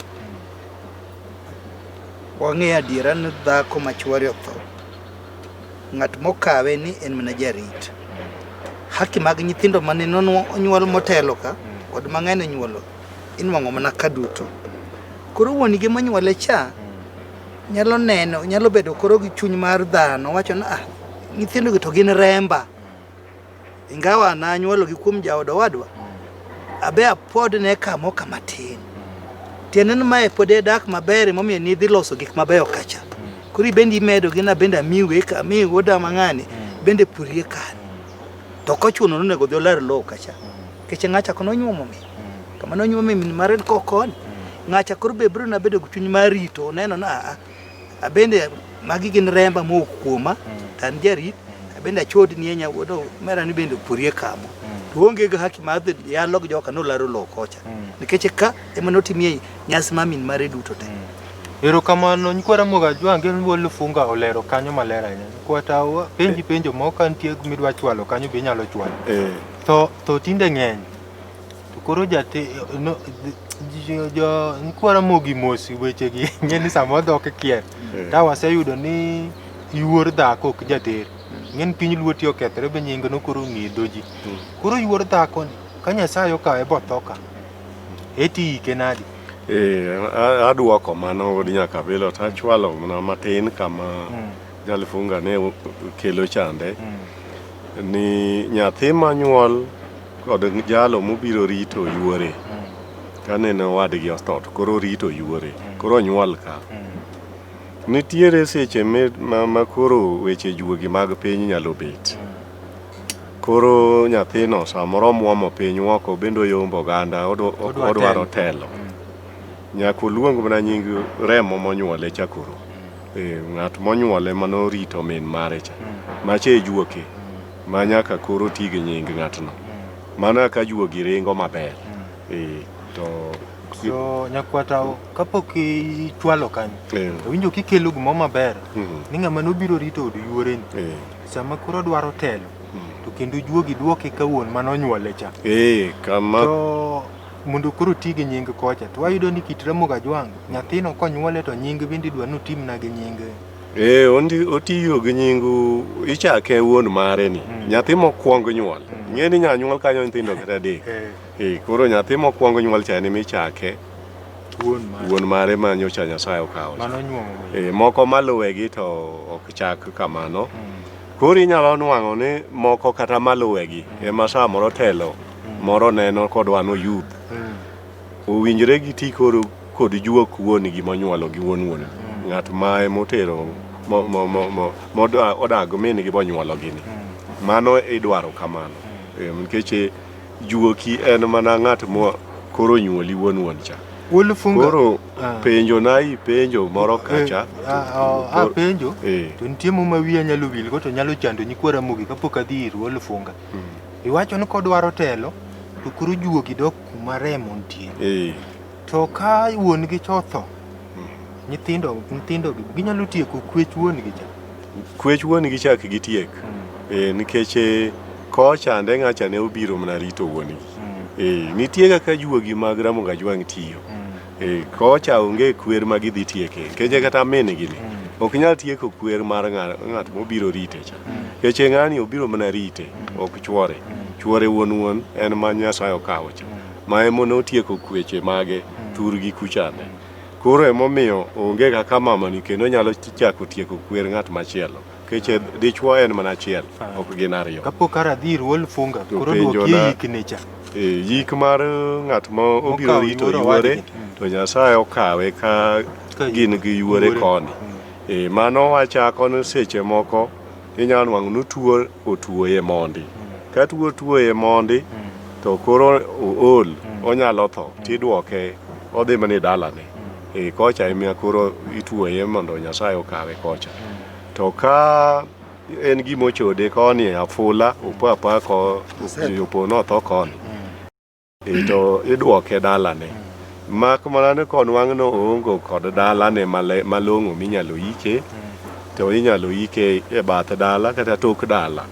wang'eyo adiera ni dhako ma chuore otho, ng'at mokawe ni en mana jarit. Haki mag nyithindo mane onyuol motelo ka kod mang'eny onyuolo inwang'o mana ka duto. Koro wuon gi monyuole cha nyalo neno, nyalo bedo koro gi chuny mar dhano wacho ni ah, nyithindo gi to gin remba. Ingawa nanyuologi kuom jaod owadwa, abe apod ne kamoka matin. Tiende ni mae pod e dak maber emomiyo nidhi loso gik mabeyo kacha. Koro ibendi imedo gi na bende amiu eka, amiu wuoda mang'ani, bende purie kanyo. To ok ochuno ni onego odhi olar lowo kacha. Nikech ng'acha kono onyuomo min. Kama nonyuome min mare kokoni. Ng'acha koro be biro na bedo gi chuny mar rito, oneno ni aa, abende magi gin remba mowuok kuoma, to an jarit, abende achod ni enya wuod omera ni bende opurie kamo. To oonge gi haki mar dhi yalo gi joka nolaro lowo kocha. Nikech ka ema notimie nyasi mar min mare duto te. Erokamano nyikwa Ramogi Ajwang' gi Wuod Lufunga olero kanyo maler ahinya. Nyikwa Tawa penji penjo moko ka nitie midwa chwalo kanyo be inyalo chwalo. Tho tho tinde ng'eny. To koro jate no, jo, jo nyikwa Ramogi mos wechegi ng'e ni samoro dhok kier. Ta waseyudo ni yuor dhako ok jater. Ng'e ni piny Luo ti okethore be nying no koro ong'e dho ji. Koro yuor dhako ni ka Nyasaye okawe botho ka eti ike nadi? Aduoko mano wuod Nyakabilo to achwalo mana matin kama Jalufunga ne kelo chande ni nyathi manyuol kod jalo mobiro rito yuore kanene owadgi otho to koro orito yuore koro onyuol ka. Nitiere seche ma koro weche juogi mag piny nyalo bet. Koro nyathino samoro muomo piny oko bende oyombo oganda odwaro telo. Nyaka oluong mana nying remo monyuole cha koro. Ng'at monyuole manorito min mare cha. Macha e juoke ma nyaka koro ti gi nying ng'atno. Mano kaka juogi ringo maber. To So nyakwata kapok ichwalo kanyo awinjo kikelo gimoro maber ni ng'ama nobiro rito od yuoreni sama koro dwaro telo to kendo juogi duoke ka wuon mane onyuole cha. Kama to mondo koro ti gi nying kocha to wayudo ni kit Ramogi Ajwang' nyathino konyuole to nying bende idwa ni otimna gi nying Otiyo gi nying ichake wuon mare ni nyathi mokwong nyuol. Ing'e ni nyanyuol kanyo nyithindo kata adek. Koro nyathi mokwong nyuol cha en emichake wuon mare ma nyocha Nyasaye okawo. Moko maluwegi to ok chak kamano. Koro inyalo nwang'o ni moko kata maluwegi ema samoro telo moro neno kodwa no youth. Owinjore giti koro kod juok wuon gi monyuolo gi wuon wuon. Ng'at ma emotero odag min gi monyuolo gini. Mano idwaro kamano. Nikech juoki en mana ng'at mo koro nyuoli wuon wuon cha. Koro penjo na ipenjo moro kacha. Penjo to nitie mo ma wiya nyalo wilgo to nyalo chando nyikwa Ramogi kapok adhi ir Wuod Funga. Iwacho ni kodwaro telo to koro juogi dok kuma remo nitie. To ka wuon gi cha otho, nyithindo gi ginyalo tieko kwech wuon gi cha. Kwech wuon gi cha ok gitiek. Nikech kocha ande ng'acha ne obiro mana rito wuon gi. Nitie kaka juogi mag Ramogi Ajwang' tiyo. Kocha onge kwer ma gidhi tieke. Nikech kata min gi ni ok nyal tieko kwer mar ng'at mobiro rite cha. Nikech ng'ani obiro mana rite, ok chuore. Chuore wuon wuon en ma Nyasaye okawo cha. Ma ema notieko kweche mage thurgi kuchande. Koro emomiyo onge kaka mamani kendo nyalo chako tieko kwer ng'at machielo. Nikech dichuo en mana achiel, ok gin ariyo. Kapok kara dhi ir Wuod Funga, koro duokie yik ne cha. Yik mar ng'at ma obiro rito yuore to Nyasaye okawe ka gin gi yuore koni. Mano wachako ni seche moko inyalo nwang'o ni tuo otuoye mondi. Ka tuo otuoye mondi to koro ool, onyalo tho tiduoke odhi mana e dalane. Kocha ema koro ituoye mondo Nyasaye okawe kocha. To ka en gima ochode koni e afula, opo apoya ko opo notho koni. To iduoke dalane. Mak mana ni konwang' no oongo kod dalane malong'o minyalo ike, to inyalo ike e bath dala kata tok dala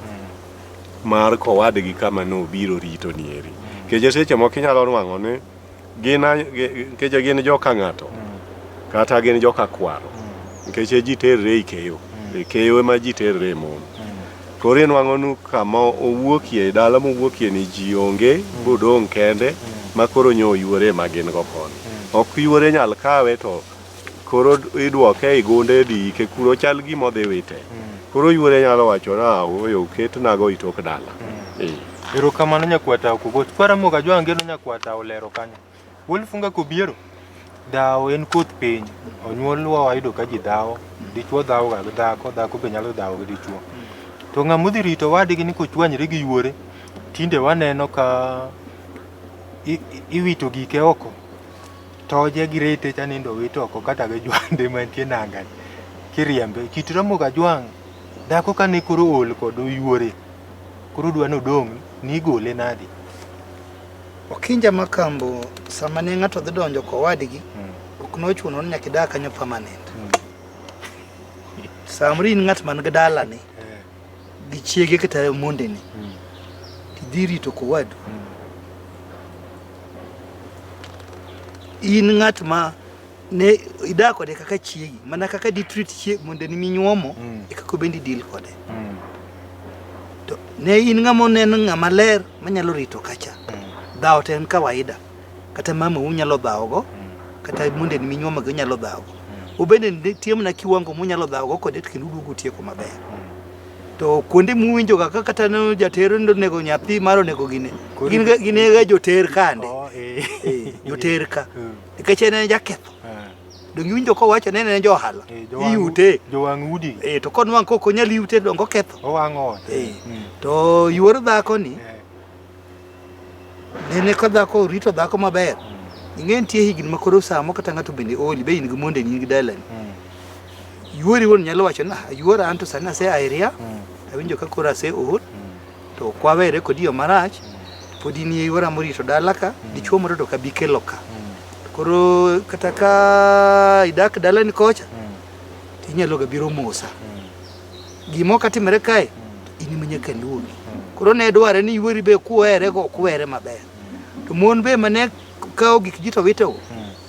mar kowadgi kama nobiro rito nieri. Nikech seche moko inyalo nwang'o ni nikech gin joka ng'ato kata gin joka kwaro. Nikech ji terre e keyo. E keyo ema ji terre e mon. Koro inwang'o ni kama owuokie, dala mowuokie ni ji onge, bodong' kende, ma koro nyo yuore ema gin go koni. Ok yuore nyal kawe to koro idwoke e gunde idhi ike kuro chal gima odhi wite. Koro yuore nyalo wacho ni ooyo uketnago i tok dala. Erokamano nyakwata Okogot. Kwa Ramogi Ajwang' geno nyakwata olero kanyo. Wuod Funga Kobiero, dhawo en koth piny. Onyuolwa wayudo ka ji dhawo. Dichuo dhawo ga gi dhako, dhako be nyalo dhawo gi dichuo. To ng'ama odhi rito wadgi ni kochwanyre gi yuore, tinde waneno ka iwito gike oko. Toje gi rete cha nindo owit oko kata gi jwande mantie nanga ni. Kiriembe. Kit Ramogi Ajwang', dhako kane koro ool kod yuore, koro odwa ni odong' nigole nadi? Okinja Makambo, sama ne ng'ato dhi donjo kowadgi, ok nochuno ni nyaka idag kanyo permanent. Samoro in ng'at man gi dalani, gi chiege kata mondeni, tidhi rito kowadu. In ng'at ma ne idak kode kaka chiegi, mana kaka di treat chieg mondeni minyuomo, e kaka bende i deal kode. To ne in ng'ama oneno ng'ama ler manyalo rito kacha. Dhawo to en kawaida. Kata mama unyalo dhawogo, kata mondeni minyuomo go inyalo dhawogo. Ubende nitie mana kiwango munyalo dhawogo kode to kendo uduogo utieko maber. To kuonde muwinjo ga kata no jatero onego nyathi mar onego gine. Gin gin ga joter kande. Joter ka. Nikech en jaketho. Donge iwinjo kowacho ne en johala. Eh, jowang' Iyute. Jowang' udi. Eh, to konwang' kok onyal yute donge oketho. Owang'o ot. Eh. To yuor dhako ni nene ka dhako orito dhako maber. Ing'e nitie higni ma koro samo kata ng'ato bende oli be in gi mondeni in gi dalani. Yuori wuon nyalo wacho ni "Ah, yuora an to sani ase airia awinjo ka koro ase ool to ok wawere kodi yo marach pod in e yuora morito dala ka dichuo moro to ok abi kelo ka. Koro kata ka idak dalani kocha to inyalo ga biro mosa. Gima ok atimore kae to in ema nyaka iluongi. Koro ne dware ni yuori be kuwere go ok were maber. To mon be mane kawo gik ji to witogo.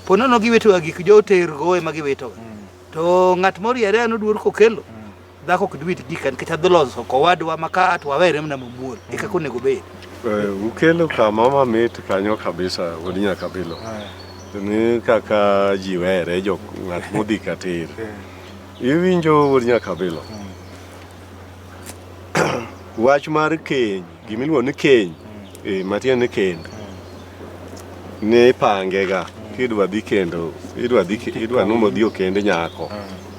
Po nono giwitoga gik jotergo ema giwitoga. To ng'at moriere an oduor kokelo dhako ok diwit gika nikech adhi loso kowadwa ma ka to wawere mana mamuol e kaka onego obed. Ukelo kama mamit kanyo kabisa wuod Nyakabilo. Ni kaka ji were jok ng'at modhi kater. Iwinjo wuod Nyakabilo? Wach mar keny, gimiluongo ni keny, eh, matiende ni kend. Ne ipange ga kidwa dhi kendo, idwa dhi idwa ni mondo odhi okend nyako.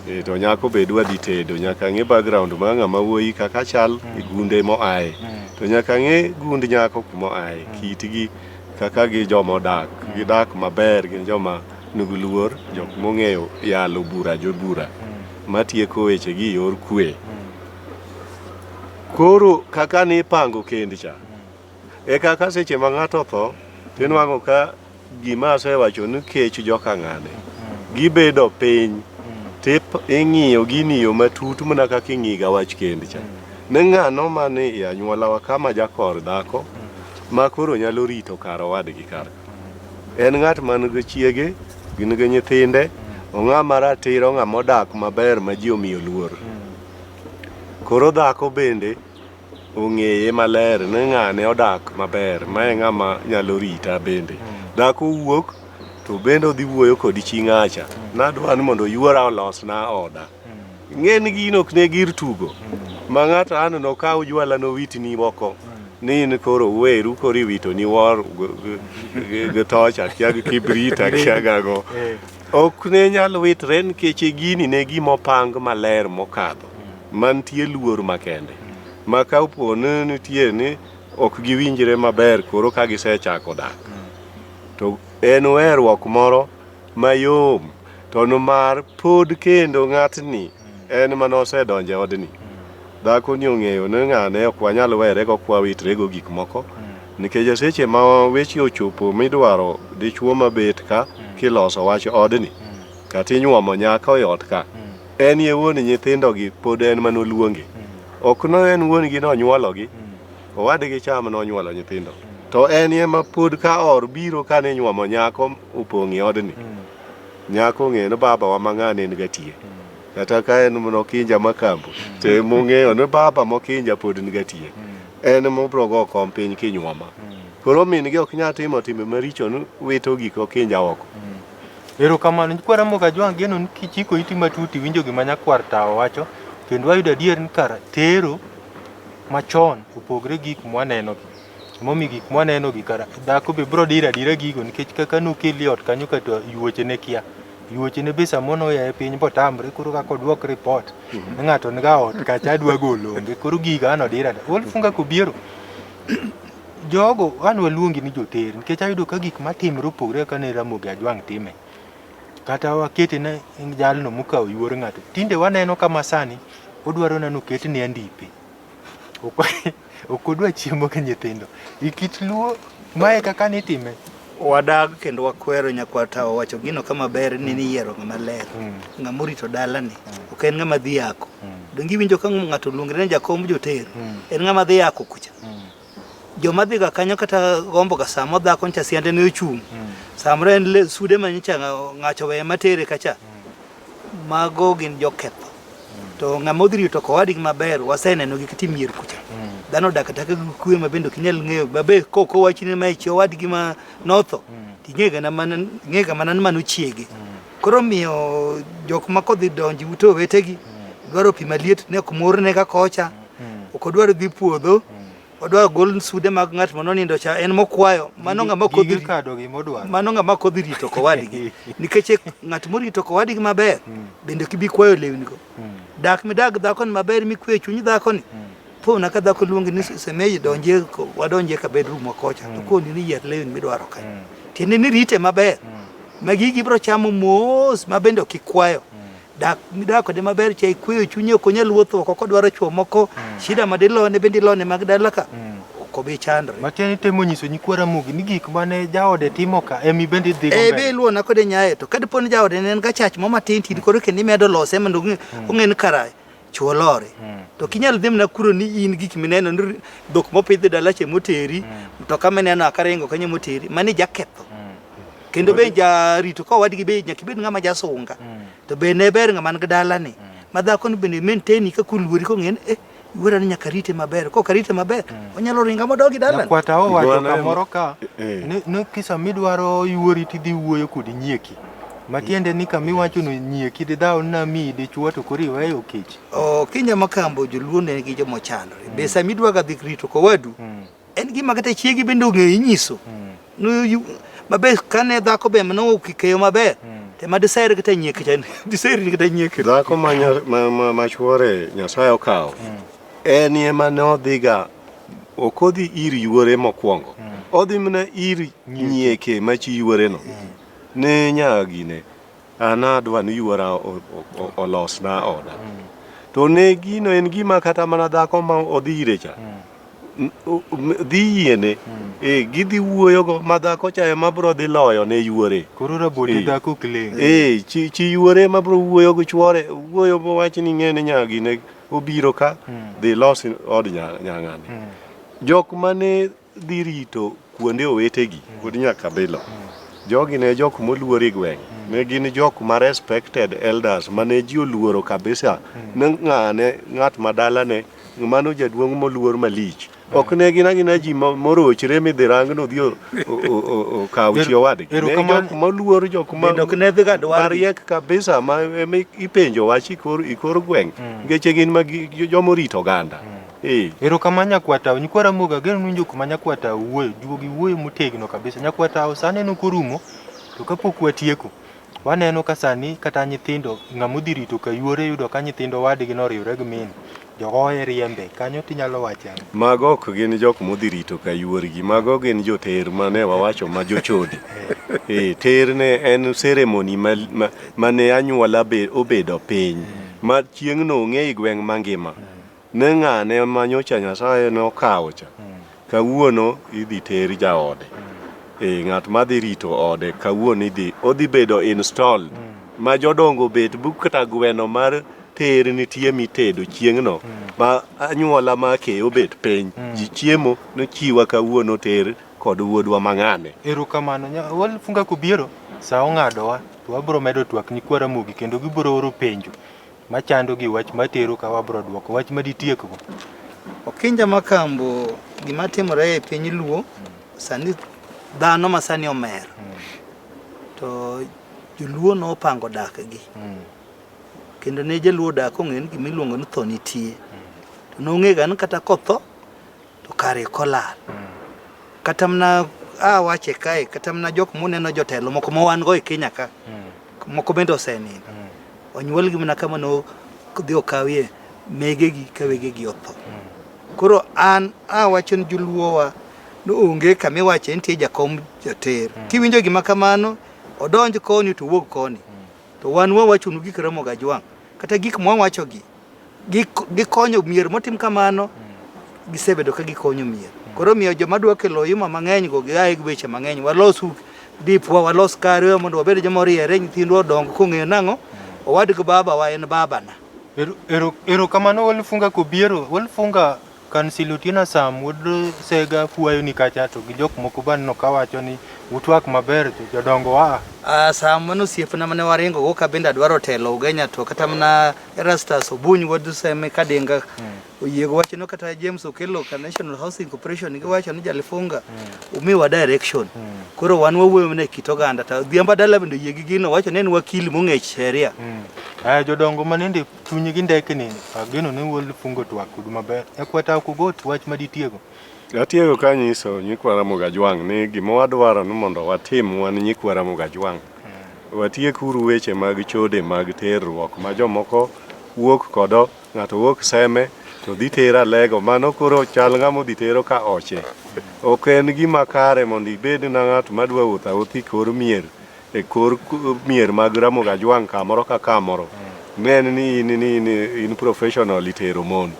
Eh, to nyako be dwa dhi tedo, nyaka ng'e background mar ng'ama wuoyi kaka chal e gunde moaye. To nyaka ng'e gund nyako kuma oaye, kitgi kaka gi joma odak, gidak maber, gin joma nigi luor, jok mong'eyo yalo bura jobura matieko weche gi e yor kwe. Koro kaka nipango kend cha, e kaka seche ma ng'ato otho, tinwang'o ka gima asewacho ni kech joka ng'ane, gibedo piny tip ing'iyo gini yo matut mana kaka ing'iga wach kend cha. Ne ng'ano mane e anyuolawa kama jakor dhako ma koro nyalo rito kar owadgi kar ka. En ng'at man gi chiege, gin gi nyithinde, ong'ama ratiro, ng'ama odak maber ma ji omiyo luor. Koro dhako bende ong'eye maler ni ng'ane odak maber, mae ng'ama nyalo rita bende. Dhako wuok to bende odhi wuoyo kod chi ng'acha. Nadwa ni mondo yuora olosna oda. Ing'e ni gino ok ne gir tugo. Ma ng'ato an nokaw jwala nowitni oko. Ni in koro weru koro iwito ni wor gi toch akia gi kibrit akia gago. Ok ne nyal witre nikech gini ne gima opang maler mokadho. Mantie luor makende. Ma ka opo ni nitie ni ok giwinjre maber koro ka gisechako dak. To en weruok moro mayom to nimar pod kendo ng'atni en mana osedonjo e odni. Dhako ni ong'eyo ni ng'ane ok wanyal were go kwa witre go gik moko. Nikech seche ma weche ochopo midwaro dichuo mabet ka kiloso wach odni kata inyuomo nyako e ot ka en ye wuon nyithindo gi pod en mana oluonge. Ok no en wuon gi nonyuolo gi owadgi cham nonyuolo nyithindo. To en ema pod ka or biro kane inyuomo nyako opong' e odni. Nyako ong'eyo ni baba wa ma ng'ane en gatie. Kata ka en Mokinja Makambo to emong'eyo ni baba Mokinja pod ni gatie. En mobro go kom piny kinyuoma. Koro min gi ok nyal timo timbe maricho ni wito gik Okinja oko. Erokamano nyikwa Ramogi Ajwang' geno ni kichiko iti matut iwinjo gima nyakwar tawo wacho kendo wayudo adier ni kara tero machon opogre gi gik mwaneno gi. Emomiyo gik mwaneno gi kara dhako be bro diro adira gigo nikech kaka nokeli e ot kanyo kata yuoche ne kia. Yuoche ne be samoro noyaye piny botamre koro kaka oduok report ni ng'ato niga ot kacha adwa golo onge koro gigo an odir adira. Wolfunga kobiero jogo an waluongi ni joter nikech ayudo ka gik matimre opogre kaka ne Ramogi Ajwang' time. Kata wakete ne jalno mokawo yuor ng'ato. Tinde waneno kama sani odwaro na noketne andipe. Ok odwa chiemo gi nyithindo. E kit luo mae kaka nitime. Wadag kendo wakwero nyakwar tawa wacho gino kama ber ni niyiero ng'ama ler. Ng'ama orito dalani. Ok en ng'ama dhi yako. Donge iwinjo ka ng'ato oluongre ni jakom joter. En ng'ama dhi yako kucha. Joma dhiga kanyo kata gombo ga samo dhako ncha siande ne ochung'. Samoro en le sude ma nyocha ng'acho weye matere kacha. Mago gin joketho. To ng'ama odhi rito kowadgi maber waseneno gi kata e mier kucha. Dhano odak adaka gi kwe ma bende ok inyal ng'eyo ma be kok owachni ma e chi owadgi ma notho ting'ega na mana ing'ega mana ni mano chiege. Koro omiyo jok ma kodhi donjo e ute owetegi dwaro pi maliet ne ok mornega kocha. Ok odwar dhi puodho. Odwa gol sude mag ng'at manonindo cha en mokwayo. Mano ng'ama ok odhi Gige kado gimodwaro. mano ng'ama ok odhi rito kowadgi. Nikech ng'at morito kowadgi maber bende ok ibi kwayo lewni go. Dak midag dhakoni maber mikwe chuny dhakoni. Pona ka dhako luongi ni semeji donjie wadonjie ka bedroom wa kocha to koni ni yier lewni midwaro ka. Tiende ni rite maber. Ma gigi ibiro chamo mos ma bende ok ikwayo. Dak midak kode maber cha ikweyo chunye ok onyal wuotho oko kodwaro chuo moko. Shida ma dilone bende ilone mag dala ka. Ok obi chandre. Matiende temo nyiso nyikwa Ramogi ni gik mane jaode timo ka emi bende idhi go Eh, be mbele. iluona kode nyaye to kadipo ni jaode ne en ga chach mo matin tin koro kendo imedo lose mondo ong'e ni kara chuo lore. To ok inyal dhi mana kuro ni in gik mineno ni dhok mopidh e dala cha moteri, mtoka mineno akaringo kanyo moteri, mani jaketho. Kendo be jarito ka owadgi be nyaka ibed ng'ama jasunga. To be ne ber ng'ama nigi dalani. Ma dhako ni bende maintain kaka oluori kong'e ni eh, wuora ni nyaka rite maber. Kok arite maber, onyalo ringa modogi dalani. Nyakwata owacho Bwana- kamoro ka Eh. ni kisa midwaro yuori tidhi wuoyo kod nyieki. Matiende ni kama iwacho no nyieki didhaw namiyi dichuo to koro iweyo kech. Okinja Makambo joluo ne nigi joma ochandore. Be sama idwaga dhi rito kowadu, en gima kata chiegi bende ong'eyo inyiso. Mabe kane dhako be mano keyo maber, to ema diser kata nyieke cha, diser kata nyieke. Dhako ma, ma, ma, ma chuore Nyasaye okawo en ema ne odhiga ok odhi ir yuore mokwongo odhi mana ir nyieke ma chi yuoreno ne nyagine an adwa ni yuora olosna oda to ne gino en gima kata mana dhako ma odhi ire cha dhi yiene e gidhi wuoyogo ma dhako cha ema bro dhi loyo ne yuore. Koro rabote dhako ok ling'. Eh, chi, chi yuore ema bro wuoyo gi chuore, wuoyo mowach ni ing'e ni nyagine obiro ka dhi los od nyang'ane. Jok mane dhi rito kuonde owetegi wuod Nyakabilo, jogi ne jok moluor e gweng'. Ne gin jok ma respected elders mane ji oluoro kabisa ni ng'ane ng'at ma dalane mano jaduong' moluor malich. Ok ne gin agina ji morochre midhi rang nodhi okaw chi owadgi. Ne jok moluor jok ma Bende ok ne dhiga dwargi. mariek kabisa ma ema ipenjo wach e kor gweng' nikech gin ma joma orito oganda. Eh. Erokamano Nyakwatao, nyikwa Ramogi ageno ni winjo kuma Nyakwatao wuoyo, juogi wuoyo motegno kabisa. Nyakwatao sa neno korumo, to kapok watieko, waneno ka sani kata nyithindo ng'ama odhi rito ka yuore yudo ka nyithindo wadgi noriwre gi min, jogoye riembe, kanyo tinyalo wache ang'o? Mago ok gin jok modhi rito ka yuorgi, mago gin joter mane wawacho ma jochode. Eh, ter ne en ceremony ma ne anyuola obedo piny ma chieng'no ong'e e gweng' mangima. Ne ng'ane ma nyocha Nyasaye nokawo cha, kawuono idhi ter jaode. Eh, ng'at madhi rito ode kawuono idhi odhi bedo installed ma jodongo bet bu kata gweno mar ter nitie mitedo chieng'no ma anyuola ma keyo bet piny ji chiemo nochiwa kawuono ter kod wuodwa mang'ane. Erokamano, Walifunga kobiero, sa ong'adowa, to wabiro medo twak nyikwa Ramogi kendo gibiro oro penjo machando gi wach matero ka wabiro duoko wach maditiekgo. Okinja Makambo, gima timore e piny Luo sani dhano ma sani omer to joluo nopango dakgi kendo ne jaluo dak kong'eyo ni gima iluongo ni tho nitie to nong'ega ni kata kotho to kare ok olal kata mana awache kae kata mana jok muneno jotelo moko ma wan go e Kenya ka moko bende osenindo onyuolgi mana kama no dhi okawie megegi ka wegegi otho. Koro an awacho ni joluowa ni onge kama iwache nitie jakom jater. Kiwinjo gima kamano, odonj koni to owuog koni. To wan wawachonu gik Ramogi Ajwang'. Kata gik mwawachogi, gikonyo mier motim kamano, gisebedo ka gikonyo mier. Koro miyo joma dwa kelo oyuma mang'eny go giaye gi weche mang'eny. Walos dipwa, walos karewa mondo wabed joma oriere, nyithindwa odong kong'eyo nang'o, owadgi baba wa en babana. Erokamano Walifunga Kobiero. Walifunga Kansilo Otieno Sam wuod Sega fuayo ni kacha to gi jok moko baneno kawacho ni utwak maber to jodongo wa. Sam mano osiepna mane waringo go ka bende adwaro telo Ugenya to kata mana Erastus Obuny wuod Seme Kadinga oyie go wachno kata James Okello ka National Housing Corporation giwacho ni Jalifunga umiwa direction. Koro wan wawuoyo mana e kit oganda to Odhiambo Adala bende oyie gi gino wacho ni en wakili mong'e sheria. Aya jodongo manende chunygi ndekni, ageno ni wuod fungo twak kodu maber. Nyakwata ok ogot wach maditiego. Atieko kanyiso nyikwa Ramogi Ajwang' ni gima wadwaro ni mondo watim wan nyikwa Ramogi Ajwang'. Watiekuru weche mag chode mag terruok ma jomoko wuok kodo, ng'ato wuok Seme to dhi tero Alego, mano koro chal ng'ama odhi tero ka oche. Ok en gima kare mondo ibed na ng'at madwa wuotho awuotha e kor mier, e kor mier mag Ramogi Ajwang' kamoro ka kamoro. Ne en ni in, ni in, in professional itero mon.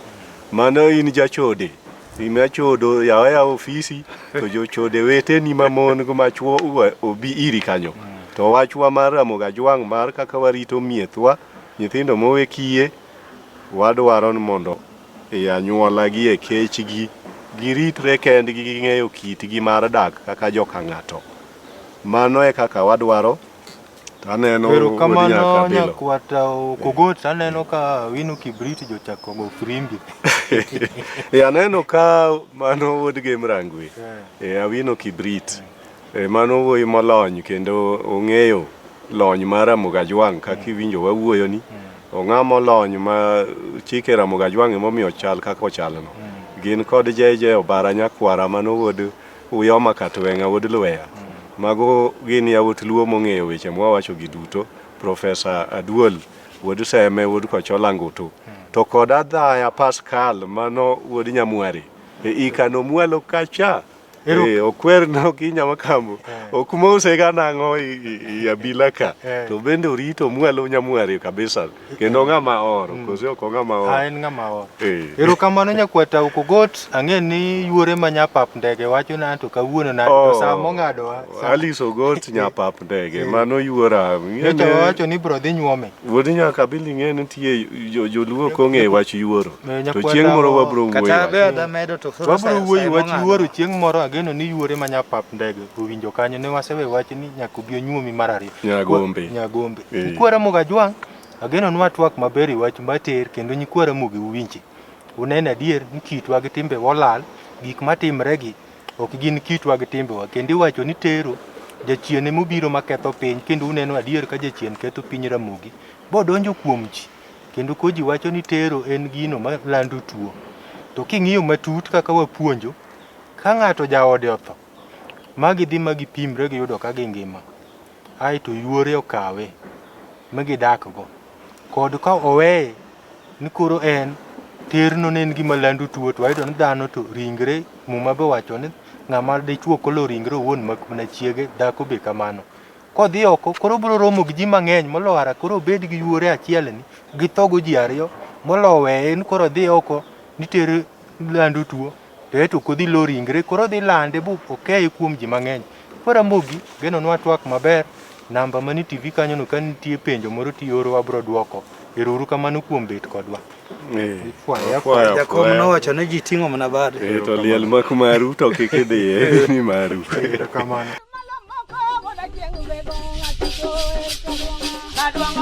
Mano in jachode. Ima chodo yaw ayawa ofisi to jochode weteni ma mon go ma chuo obi iri kanyo. To wachwa mar Ramogi Ajwang' mar kaka warito miethwa, nyithindo mowe kiye, wadwaro ni mondo e anyuola gi e kechgi giritre kendgi ging'eyo kitgi mar dak kaka joka ng'ato. Mano e kaka wadwaro. To aneno wuod Erokamano Nyakabilo. nyakwata Okogot, aneno ka Wino Kibrit jochako go firimbi. E aneno ka mano wuod Gem Rangwe. E Awino Kibrit. E mano wuoyi molony kendo ong'eyo lony mar Ramogi Ajwang' kaka iwinjo wawuoyo ni. Ong'ama olony ma chike Ramogi Ajwang' emomiyo ochal kaka ochalno. Gin kod JJ Obara nyakwara mano wuod Uyoma Katweng'a wuod Lweya. Mago gin yawuot Luo mong'eyo weche mwawacho gi duto. Profesa Aduol wuod Seme wuod Kochola Ngutu. To kod Adhaya Pascal mano wuod Nyamware. E ikano mwalo kacha. Okwer no kinya makambo. Ok mose ga nang'o i abila ka. To bende orito mwalo Nyamware kabisa. Kendo ng'ama oro, koso ok ng'ama oro. En ng'ama oro. Erokamano nyakwata Okogot, ang'e ni yuore ma nyapap ndege wacho na to kawuono na to sa mong'adowa. Alice Ogot nyapap ndege, mano yuora. Nyocha wawacho ni bro dhi nyuome. Wuod Nyakabili ng'e nitie joluo ok ong'e wach yuoro. To chieng' moro wabro wuoyo. Kata be adamedo to koro wabro wuoyo wach yuoro chieng' moro ageno ni yuore ma nyapap ndege owinjo kanyo ne wasewe wach ni nyaka obi onyuomi mar ariyo. Nyagombe. Nyagombe. Nyikwa Ramogi Ajwang' ageno ni watwak maber e wach mater kendo nyikwa Ramogi uwinje. Uneno adier ni kitwa gi timbewa olal, gik matimre gi ok gin kitwa gi timbewa kendo iwacho ni tero jachien emobiro maketho piny kendo uneno adier ka jachien ketho piny Ramogi bodonjo kuom ji kendo ko ji wacho ni tero en gino malando tuo. To king'iyo matut kaka wapuonjo, ka ng'ato jaode otho ma gidhi ma gipimre giyudo ka gingima aeto yuore okawe ma gidakgo kod ka oweye ni koro en terno ne en gima lando tuo to wayudo ni dhano to ringre muma be wacho ni ng'ama dichuo kolo ringre owuon mak mana chiege dhako be kamano. Kodhi oko koro obiro romo gi ji mang'eny molo ara koro obed gi yuore achiel ni githogo ji ariyo molo weye ni koro odhi oko ni ter lando tuo to eto ok odhi lo ringre koro odhi lande bu okeye kuom ji mang'eny. Koro Ramogi geno nwa twak maber namba mani TV kanyo no ka nitie penjo moro tioro wabro duoko. Ero uru kamano kuom bet kodwa. Ifwaya, Jakom afwaya. nowacho ni ji ting'o mana bade. To liel mak maru to kik idhiye ni maru. Erokamano. Kadwang'